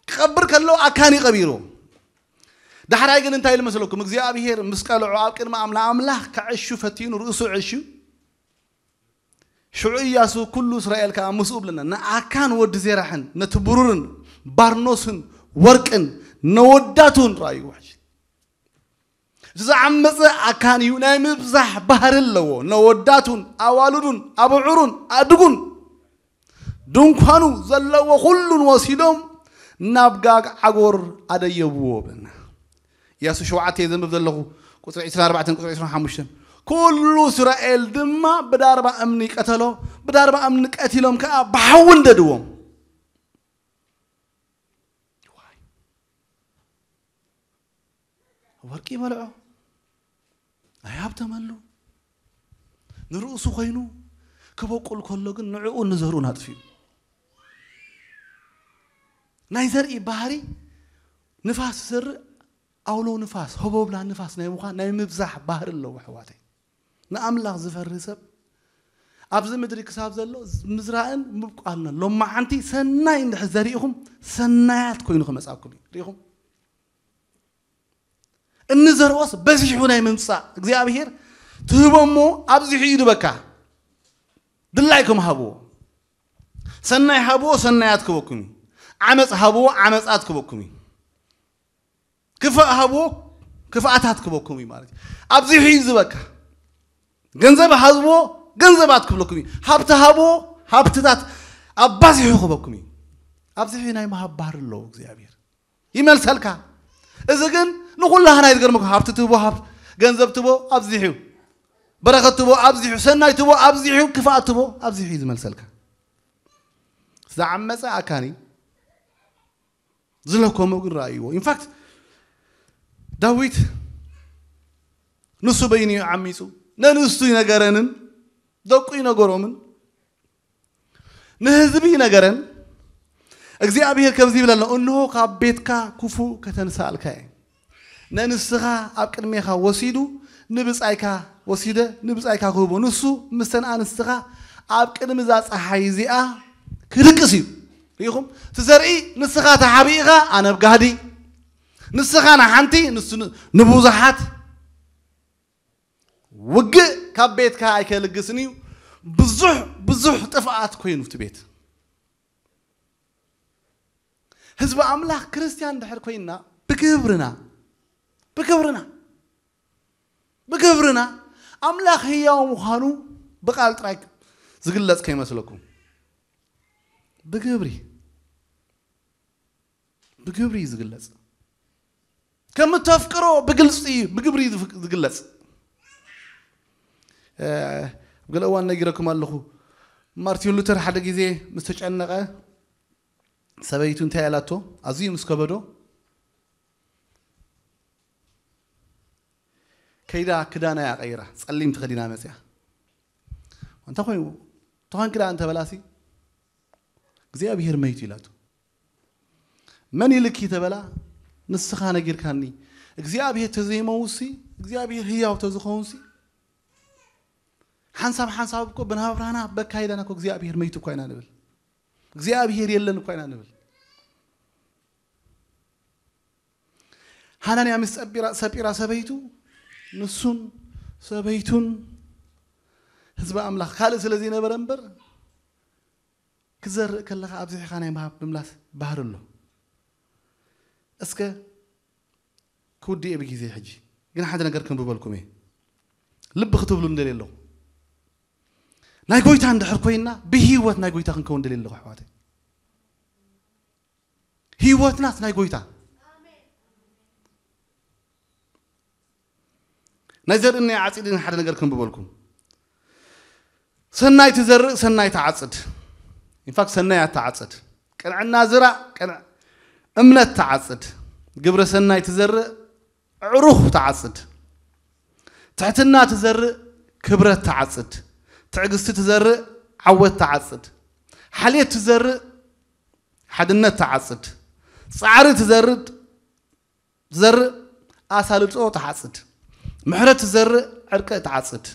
ክቐብር ከሎ ኣካን እዩ ቀቢሩ። ዳሕራይ ግን እንታይ ኢሉ መስለኩም? እግዚኣብሔር ምስ ቀልዖ ኣብ ቅድሚ ኣምላ-፣ ኣምላኽ ከዕሹ ፈቲኑ ርእሱ ዕሹ። ሽዑ ኢያሱ ኩሉ እስራኤል ከኣ ምስኡ ብለና፣ ንኣካን ወዲ ዜራሕን ነቲ ብሩርን ባርኖስን ወርቅን ነወዳቱን ረኣይዎ። ሕጂ እቲ ዝዓመፀ ኣካን እዩ፣ ናይ ምብዛሕ ባህሪ ኣለዎ። ነወዳቱን ኣዋልዱን ኣብዑሩን ኣእዱጉን ድንኳኑ ዘለዎ ኩሉን ወሲዶም ናብ ጋግ ዓጎር ኣደየብዎ ብለና። ኢያሱ ሸውዓተ እየ ዘንብብ ዘለኹ፣ ቁፅሪ ዕስራን ኣርባዕተን፣ ቁፅሪ ዕስራን ሓሙሽተን። ኩሉ እስራኤል ድማ ብዳርባ እምኒ ቀተሎ፣ ብዳርባ እምኒ ቀቲሎም ከዓ ብሓዊ እንደድዎም። ዋይ። ወርቂ በልዖ፣ ኣይሃብተመሉ። ንርእሱ ኮይኑ ክበቁል ከሎ ግን ንዕኡ ንዘርኡን ኣጥፊኡ። ናይ ዘርኢ ባህሪ ንፋስ ዝዘርእ ኣውሎ ንፋስ፣ ሆቦብላ ንፋስ ናይ ምዃን ናይ ምብዛሕ ባህሪ ኣለዎ ኣሕዋተይ። ንኣምላኽ ዝፈርህ ሰብ ኣብዚ ምድሪ ክሳብ ዘሎ ምዝራእን ምብቋልን ኣሎ። ሎማዓንቲ ሰናይ እንድሕር ዘሪእኹም ሰናያት ኮይኑ ክመጻኩም እዩ። ሪኢኹም? እንዘርኦስ በዚሑ ናይ ምምጻእ እግዚኣብሔር ትህቦ እሞ ኣብዚሑ እዩ ድበካ። ድላይኩም ሃብዎ። ሰናይ ሃብዎ ሰናያት ክበኩም እዩ። ዓመጽ ሃብዎ ዓመጻት ክበኩም እዩ። ክፋእ ሃብዎ ክፍኣታት ክበኩም እዩ ማለት እዩ። ኣብዚሑ እዩ ዝበካ። ገንዘብ ሃብዎ ገንዘባት ክብለኩም እዩ። ሃብቲ ሃብዎ ሃብትታት ኣባዚሑ ክበኩም እዩ። ኣብዚሑ ናይ ምሃብ ባህሪ ኣለዎ እግዚኣብሔር። ይመልሰልካ። እዚ ግን ንኹላህና እዩ ዝገርመካ። ሃብቲ ትህቦ ሃብ-፣ ገንዘብ ትህቦ ኣብዚሑ፣ በረኸት ትህቦ ኣብዚሑ፣ ሰናይ ትህቦ ኣብዚሑ፣ ክፍኣት ትህቦ ኣብዚሑ እዩ ዝመልሰልካ። ዝዓመፀ ኣካኒ ዝለኮመ ግን ረኣይዎ። ኢንፋክት ዳዊት ንሱ በይኑ እዩ ዓሚፁ፣ ነንስቱ ይነገረንን ደቁ ይነገሮምን ንህዝቢ ይነገረን። እግዚኣብሔር ከምዚ ይብል ኣሎ፣ እንሆ ካብ ቤትካ ክፉ ከተንሳእልካ እየ። ነንስትኻ ኣብ ቅድሜኻ ወሲዱ ንብጻይካ ወሲደ ንብጻይካ ክህቦ። ንሱ ምስተን ኣንስትኻ ኣብ ቅድሚ እዛ ጸሓይ እዚኣ ክድቅስ እዩ። ርኢኹም? እቲ ዘርኢ ንስኻ ተሓቢእኻ ኣነ ኣብ ጋህዲ፣ ንስኻ ንሓንቲ ንሱ ን-፣ ንብዙሓት። ውግእ ካብ ቤትካ ኣይከልግስን እዩ። ብዙሕ ብዙሕ ጥፍኣት ኮይኑ እቲ ቤት። ህዝቢ ኣምላኽ ክርስትያን ድሕር ኮይንና ብግብርና፣ ብግብርና፣ ብግብርና ኣምላኽ ህያው ምዃኑ ብቃል ጥራይ ዝግለጽ ከይመስለኩም። ብግብሪ፣ ብግብሪ እዩ ዝግለጽ። ከም እተፍቅሮ ብግልጺ እዩ፣ ብግብሪ እዩ ዝፍ-፣ ዝግለጽ። እ፣ ገለ እዋን ነጊረኩም ኣለኹ። ማርቲን ሉተር ሓደ ግዜ ምስ ተጨነቐ፣ ሰበይቱ እንታይ ኣላቶ? ኣዝዩ ምስ ከበዶ፣ ከይዳ ክዳና እያ ቀይራ፣ ጸሊም ተኸዲና መጽያ። እንታይ ኮይኑ? ተኾን ክዳን እንተበላሲ፣ እግዚኣብሔር መይቱ ኢላቶ። መን ኢልኪ ተበላ? ንስኻ ነጊርካኒ። እግዚኣብሔር ተዘይመውሲ፣ እግዚኣብሔር ህያው ተዝኸውንሲ፣ ሓንሳብ ሓንሳብ እኮ ብናብራና በካይዳና እኮ እግዚኣብሔር መይቱ እኳ ኢና ንብል። እግዚኣብሔር የለን እኳ ኢና ንብል። ሃናንያ ምስ ጸቢራ፣ ሰጲራ ሰበይቱ፣ ንሱን ሰበይቱን ህዝቢ ኣምላኽ ካልእ ስለ ዘይነበረ እምበር፣ ክዘርእ ከለኻ ኣብዚሕኻ ናይ ምሃብ ምምላስ ባህሪ ኣሎ። እስከ ክውድእ እየ ብግዜ ሕጂ፣ ግን ሓደ ነገር ክንብበልኩም እየ። ልቢ ክትብሉ እንደልየ ኣለኹ። ናይ ጎይታ እንድሕር ኮይና፣ ብህይወት ናይ ጎይታ ክንከውን እንደልየ ኣለኹ፣ ኣሕዋተይ። ህይወትናስ ናይ ጎይታ። ናይ ዘርእን ናይ ዓጺድን ሓደ ነገር ክንብበልኩም። ሰናይ ትዘርእ፣ ሰናይ ትዓጽድ። ኢንፋክት፣ ሰናይ ኣትዓጽድ። ቅንዕና ዝራእ፣ ቅንዕ-፣ እምነት ትዓጽድ። ግብረ ሰናይ ትዘርእ፣ ዕሩኽ ትዓጽድ። ትሕትና ትዘርእ፣ ክብረት ትዓጽድ። ትዕግስቲ ትዘርእ፣ ዓወት ትዓጽድ። ሓልየት ትዘርእ፣ ሓድነት ትዓጽድ። ጻዕሪ ትዘርእ፣ ትዘርእ፣ ኣሳልጦ ትዓጽድ። ምሕረት ትዘርእ፣ ዕርቂ ትዓጽድ።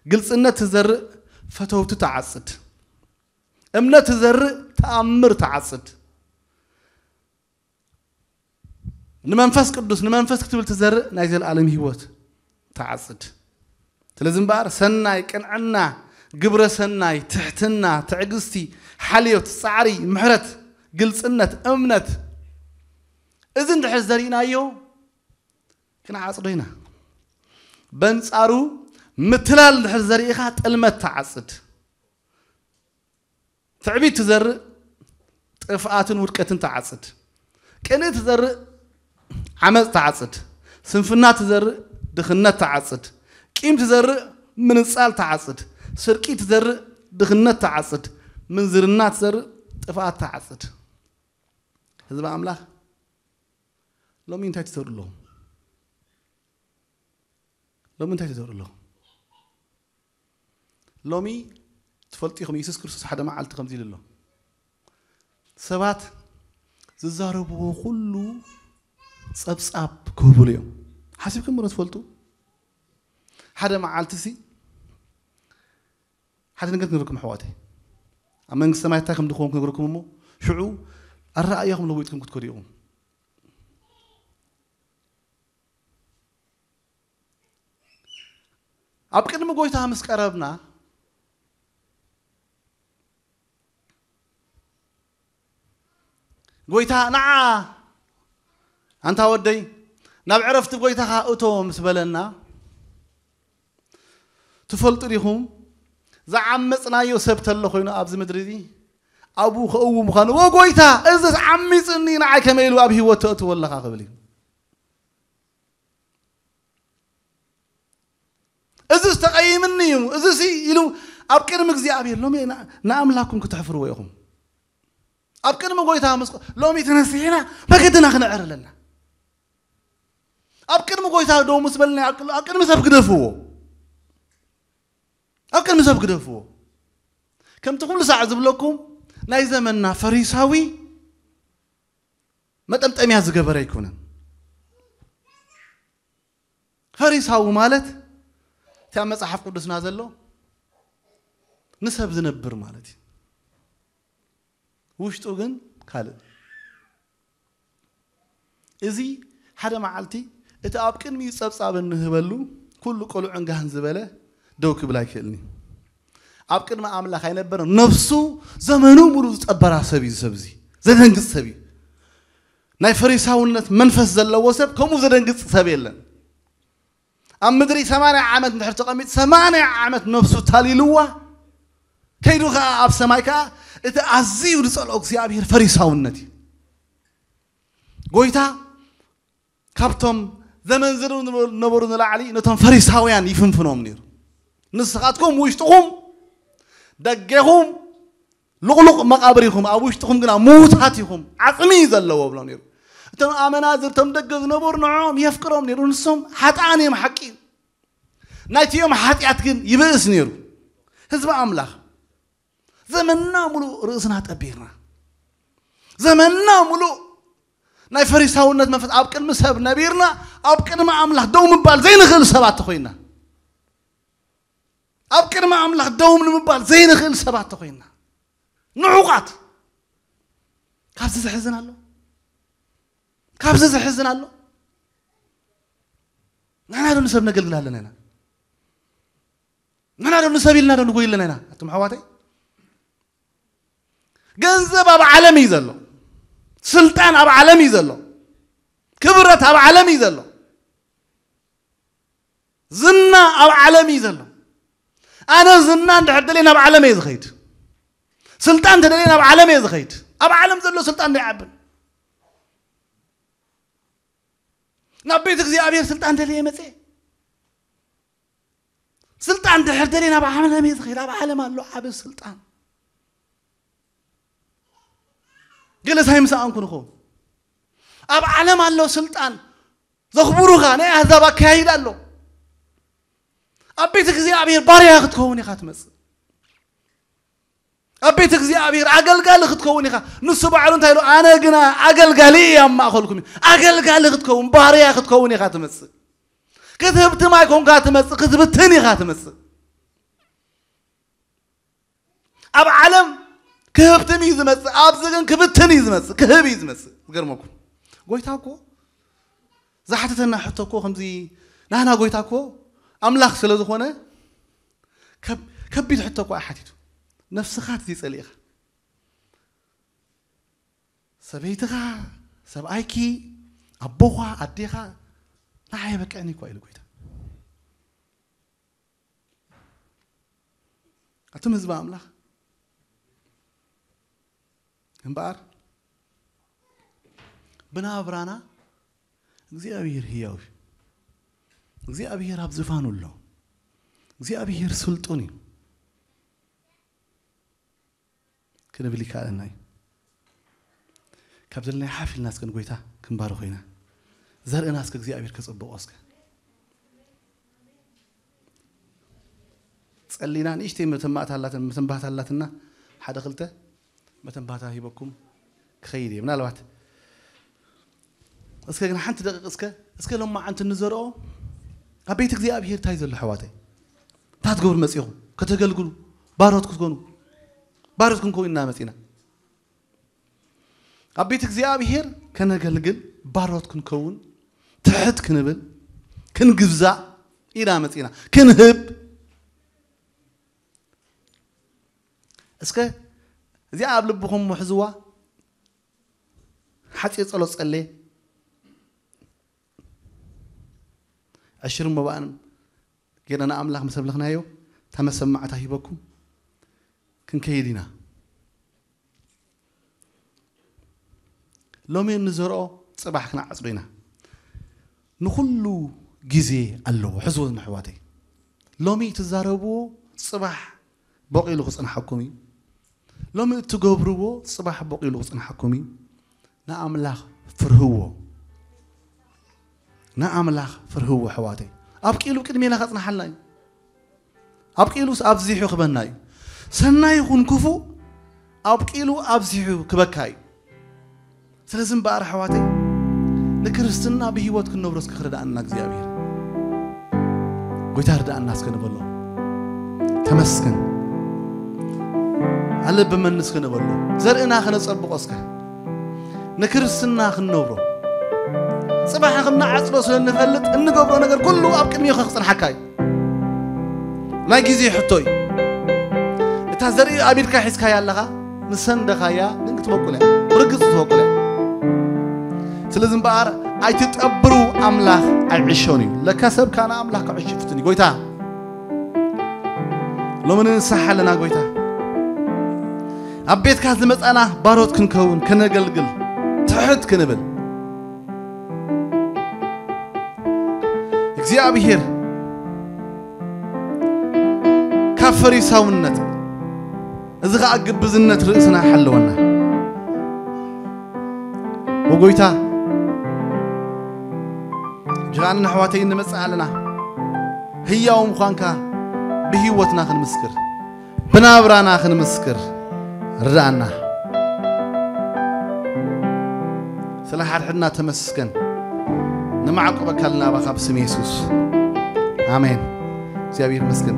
ግልጽነት ትዘርእ፣ ፈተውቲ ትዓጽድ። እምነት ትዘርእ፣ ተኣምር ትዓጽድ። ንመንፈስ ቅዱስ፣ ንመንፈስ ክትብል ትዘርእ፣ ናይ ዘለኣለም ህይወት ትዓጽድ። ስለዚ እምበኣር፣ ሰናይ፣ ቅንዕና፣ ግብረ ሰናይ፣ ትሕትና፣ ትዕግስቲ፣ ሓልዮት፣ ጻዕሪ፣ ምሕረት፣ ግልጽነት፣ እምነት፣ እዚ እንድሕር ዘሪእናዮ፣ ክንዓጽዶ ኢና። በንጻሩ፣ ምትላል እንድሕር ዘሪእኻ፣ ጥልመት ትዓጽድ። ትዕቢት ትዘርእ፣ ጥፍኣትን ውድቀትን ትዓጽድ። ቅንኢ ትዘርእ፣ ዓመጽ ትዓጽድ። ስንፍና ትዘርእ፣ ድኽነት ትዓጽድ። ቂም ትዘርእ፣ ምንጻል ትዓጽድ። ስርቂ ትዘርእ፣ ድኽነት ትዓጽድ። ምንዝርና ትዘርእ፣ ጥፍኣት ትዓጽድ። ህዝቢ ኣምላኽ፣ ሎሚ እንታይ ትዘርእ ኣለኹም? ሎሚ እንታይ ትዘርእ ኣለኹም? ሎሚ ትፈልጡ ኢኹም፣ የሱስ ክርስቶስ ሓደ መዓልቲ ከምዚ ኢሉ ኣሎ። ሰባት ዝዛረብዎ ኩሉ ጸብጻብ ክህብሉ እዮም። ሓሲብኩም ዶ ትፈልጡ? ሓደ መዓልቲ ሲ ሓደ ነገር ክነግረኩም ኣሕዋተይ። ኣብ መንግስቲ ሰማይ እንታይ ከም ዝኸውን ክነግረኩም እሞ፣ ሽዑ ኣረኣእያኹም ለዊጥኩም ክትከዱ ኢኹም። ኣብ ቅድሚ ጎይታ ምስ ቀረብና፣ ጎይታ፣ "ንዓ፣ ኣንታ ወደይ፣ ናብ ዕረፍቲ ጎይታኻ እቶ" ምስ በለና፣ ትፈልጡ ዲኹም? ዝዓመጽናዮ ሰብ ተሎ ኮይኑ ኣብዚ ምድሪ እዚ፣ ኣብኡ ከእዊ ምዃኑ፣ "ኦ ጎይታ፣ እዝስ ዓሚጽኒ፣ ንዓይ ከመይ ኢሉ ኣብ ህይወት ተእትዎ ኣለኻ?" ክብል እዩ። "እዝስ ተቐይምኒ እዩ፣ እዝሲ" ኢሉ ኣብ ቅድሚ እግዚኣብሔር። ሎሚ ና-፣ ንኣምላኽኩም ክተሕፍርዎ ኢኹም። ኣብ ቅድሚ ጎይታ ምስ፣ ሎሚ ተነሲሕና መገድና ክነዕር ኣለና። ኣብ ቅድሚ ጎይታ ደው ምስ በልና፣ ኣብ ቅድሚ፣ ኣብ ቅድሚ ሰብ ግደፍዎ። ኣብ ቅድሚ ሰብ ግደፍዎ። ከምቲ ኩሉ ሳዕ ዝብለኩም፣ ናይ ዘመንና ፈሪሳዊ መጠምጠምያ ዝገበረ ኣይኮነን። ፈሪሳዊ ማለት፣ እቲ ኣብ መጽሓፍ ቅዱስና ዘሎ፣ ንሰብ ዝነብር ማለት እዩ። ውሽጡ ግን ካልእ። እዚ ሓደ መዓልቲ እቲ ኣብ ቅድሚኡ ጸብጻብ እንህበሉ ኩሉ ቅሉዕን ጋህን ዝበለ ደው ክብል ኣይክእልን እዩ። ኣብ ቅድሚ ኣምላኽ ኣይነበረን። ነፍሱ ዘመኑ ሙሉ ዝጸበራ ሰብ እዩ። ሰብ እዚ ዘደንግጽ ሰብ እዩ። ናይ ፈሪሳውነት መንፈስ ዘለዎ ሰብ ከምኡ ዘደንግጽ ሰብ የለን። ኣብ ምድሪ ሰማንያ ዓመት እንድሕር ተቐሚጡ፣ ሰማንያ ዓመት ነፍሱ ታሊልዋ፣ ከይዱ ኸዓ ኣብ ሰማይ ከዓ እቲ ኣዝዩ ዝጸልኦ እግዚኣብሔር ፈሪሳውነት እዩ። ጎይታ ካብቶም ዘመንዝሩ ነበሩ ንላዕሊ ነቶም ፈሪሳውያን ይፍንፍኖም ነይሩ። ንስኻትኩም ውሽጥኹም ደገኹም ልቕሉቕ መቓብር ኢኹም፣ ኣብ ውሽጥኹም ግና ምዉታት ኢኹም፣ ዓጽሚ እዩ ዘለዎ ብሎ ነይሩ። እቶም ኣመናዝር፣ እቶም ደገ ዝነበሩ ንዕኦም የፍቅሮም ነይሩ፣ ንሶም ሓጥኣን እዮም፣ ሓቂ እዩ። ናይቲኦም ሓጢኣት ግን ይብእስ ነይሩ። ህዝቢ ኣምላኽ፣ ዘመንና ሙሉእ ርእስና ጠቢርና፣ ዘመንና ሙሉእ ናይ ፈሪሳውነት መንፈስ ኣብ ቅድሚ ሰብ ነቢርና፣ ኣብ ቅድሚ ኣምላኽ ደው ምባል ዘይንኽእል ሰባት ተኾይና፣ ኣብ ቅድሚ ኣምላኽ ደው ንምባል ዘይንኽእል ሰባት ተኾይና፣ ንዑቓት። ካብዚ ዘሕዝን ኣሎ? ካብዚ ዘሕዝን ኣሎ? ንሕና ዶ ንሰብ ነገልግል ኣለና ኢና? ንሕና ዶ ንሰብ ኢልና ዶ ንጎይ ኣለና ኢና? ኣቱም ኣሕዋተይ፣ ገንዘብ ኣብ ዓለም እዩ ዘሎ፣ ስልጣን ኣብ ዓለም እዩ ዘሎ፣ ክብረት ኣብ ዓለም እዩ ዘሎ፣ ዝና ኣብ ዓለም እዩ ዘሎ። ኣነ ዝና እንድሕር ደልየ ናብ ዓለም እየ ዝኸይድ፣ ስልጣን እንተደልየ ናብ ዓለም እየ ዝኸይድ። ኣብ ዓለም ዘሎ ስልጣን ዶ ይዓብን? ናብ ቤት እግዚኣብሔር ስልጣን ደልየ መፅየ። ስልጣን ድሕር ደልየ ናብ ዓለም እየ ዝኸይድ። ኣብ ዓለም ኣሎ ዓብ ስልጣን። ገለ ሳይምሰኣንኩ ንኸውን። ኣብ ዓለም ኣሎ ስልጣን ዘኽብሩኻ ናይ ኣህዛብ ኣካያይድ ኣሎ። ኣብ ቤት እግዚኣብሔር ባርያ ክትከውን ኢኻ ትመጽእ። ኣብ ቤት እግዚኣብሔር ኣገልጋሊ ክትከውን ኢኻ። ንሱ ባዕሉ እንታይ ኢሉ? ኣነ ግና ኣገልጋሊ እየ ኣብ ማእኸልኩም። ኣገልጋሊ ክትከውን፣ ባርያ ክትከውን ኢኻ ትመጽእ። ክትህብትም ኣይኮንካ ትመጽእ፣ ክትብትን ኢኻ ትመጽእ። ኣብ ዓለም ክህብትም እዩ ዝመጽእ፣ ኣብዚ ግን ክብትን እዩ ዝመጽእ፣ ክህብ እዩ ዝመጽእ። ዝገርመኩም ጎይታ እኮ ዝሓተተና ሕቶ እኮ ከምዚ፣ ናህና ጎይታ እኮ ኣምላኽ ስለ ዝኾነ ከብ-፣ ከቢድ ሕቶ እኮ ሓቲቱ። ነፍስኻ እቲ ጸሊእኻ፣ ሰበይትኻ፣ ሰብኣይኪ፣ ኣቦኻ፣ ኣዴኻ፣ ንዓይ በቅዕኒ እኮ ኢሉ ጎይታ። ኣቱም ህዝቢ ኣምላኽ፣ እምበኣር ብናብራና እግዚኣብሔር ህያው እዩ። እግዚኣብሔር ኣብ ዝፋኑ ኣሎ። እግዚኣብሔር ስልጡን እዩ ክንብል ይከኣለና እዩ። ካብ ዘለናዮ ሓፍ ኢልና እስከ ንጎይታ ክንባርኾ ኢና። ዘርእና እስከ እግዚኣብሔር ከጸብቖ እስከ። ጸሊና ንእሽተይ መተንባታ ኣላትን-፣ መተንባታ ኣላትና፣ ሓደ ክልተ መተንባታ ሂበኩም ክኸይድ እየ። ምናልባት እስከ ግን ሓንቲ ደቂቕ እስከ፣ እስከ ሎማዓንቲ እንዘርኦ ኣብ ቤት እግዚኣብሔር እንታይ ዘሎ ኣሕዋተይ? እንታይ ትገብሩ መጺኹም? ከተገልግሉ፣ ባሮት ክትኮኑ፣ ባሮት ክንከውን ኢና መጺና። ኣብ ቤት እግዚኣብሔር ከነገልግል፣ ባሮት ክንከውን፣ ትሕት ክንብል፣ ክንግዛእ ኢና መጺና። ክንህብ። እስከ እዚኣ ኣብ ልብኹም ውሕዝዋ። ሓጺር ጸሎት ጸልየ። ዕሽርን መባእን ጌርና ንኣምላኽ ምስ ኣምለኽናዮ፣ እታ መሰማዕታ ሂበኩም ክንከይድ ኢና። ሎሚ እንዘርኦ ጽባሕ ክንዓጽዶ ኢና። ንኹሉ ግዜ ኣለዎ። ሕዝቦ ንኣሕዋተይ፣ ሎሚ እትዛረብዎ ጽባሕ በቂሉ ክጽንሓኩም እዩ። ሎሚ እትገብርዎ ጽባሕ በቂሉ ክጽንሓኩም እዩ። ንኣምላኽ ፍርህዎ። ንኣምላኽ ፍርህዎ ኣሕዋተይ። ኣብቂሉ ቅድሜና ከጽንሓልና እዩ። ኣብቂሉስ ኣብዚሑ ክበና እዩ። ሰናይ ይኹን ክፉእ፣ ኣብቂሉ ኣብዚሑ ክበካ እዩ። ስለዚ እምበኣር ኣሕዋተይ፣ ንክርስትና ብህይወት ክንነብሮ እስከ ክርድኣና እግዚኣብሔር። ጎይታ ርድኣና እስከ ንበሎ። ተመስገን። ኣለብመኒ እስከ ንበሎ። ዘርእና ከነጸብቆ እስከ። ንክርስትና ክንነብሮ። ጽባሕ ከም ንዓጽዶ ስለ እንፈልጥ እንገብሮ ነገር ኩሉ ኣብ ቅድሚኡ ክጽንሓካ እዩ። ናይ ግዜ ሕቶ እዩ። እታ ዘርኢ ኣብ ኢድካ ሒዝካያ ኣለኻ፣ ንሰንደኻያ ግን ክትበቁል እያ። ብርግጽ ክትበቁል እያ። ስለዚ እምበኣር ኣይትጠብሩ ኣምላኽ ኣይዕሾን እዩ። ለካ ሰብ ካና ኣምላኽ ክዕሽ ይፍትን እዩ። ጎይታ ሎሚ ንንስሓ ኣለና ጎይታ። ኣብ ቤትካ ዝመጻና ባሮት ክንከውን፣ ከነገልግል፣ ትሕት ክንብል። እግዚኣብሔር ፈሪሳውነት፣ እዚ ኸኣ ግብዝነት ርእስና ሓለወና። ወጎይታ፣ ጅራንን ኣሕዋተይን ንመጽእ ኣለና። ህያው ምዃንካ ብህይወትና ክንምስክር፣ ብናብራና ክንምስክር ርድኣና። ስለ ሓድሕድና ተመስገን። ንማዕቆበካ ኣለና ባኻ ብስም የሱስ። ኣሜን። እግዚኣብሔር ይመስገን።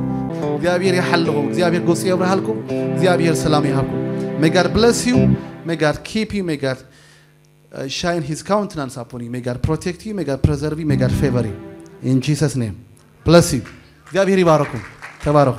እግዚኣብሔር ይሓልኹም። እግዚኣብሔር ገጹ የብርሃልኩም። እግዚኣብሔር ሰላም ይሃብኩም። May God bless you. May God keep you. May God uh, shine his countenance upon you. May God protect you. May God preserve you. May God favor you. In Jesus' name. Bless you. እግዚኣብሔር ይባረኩም። ተባረኹ።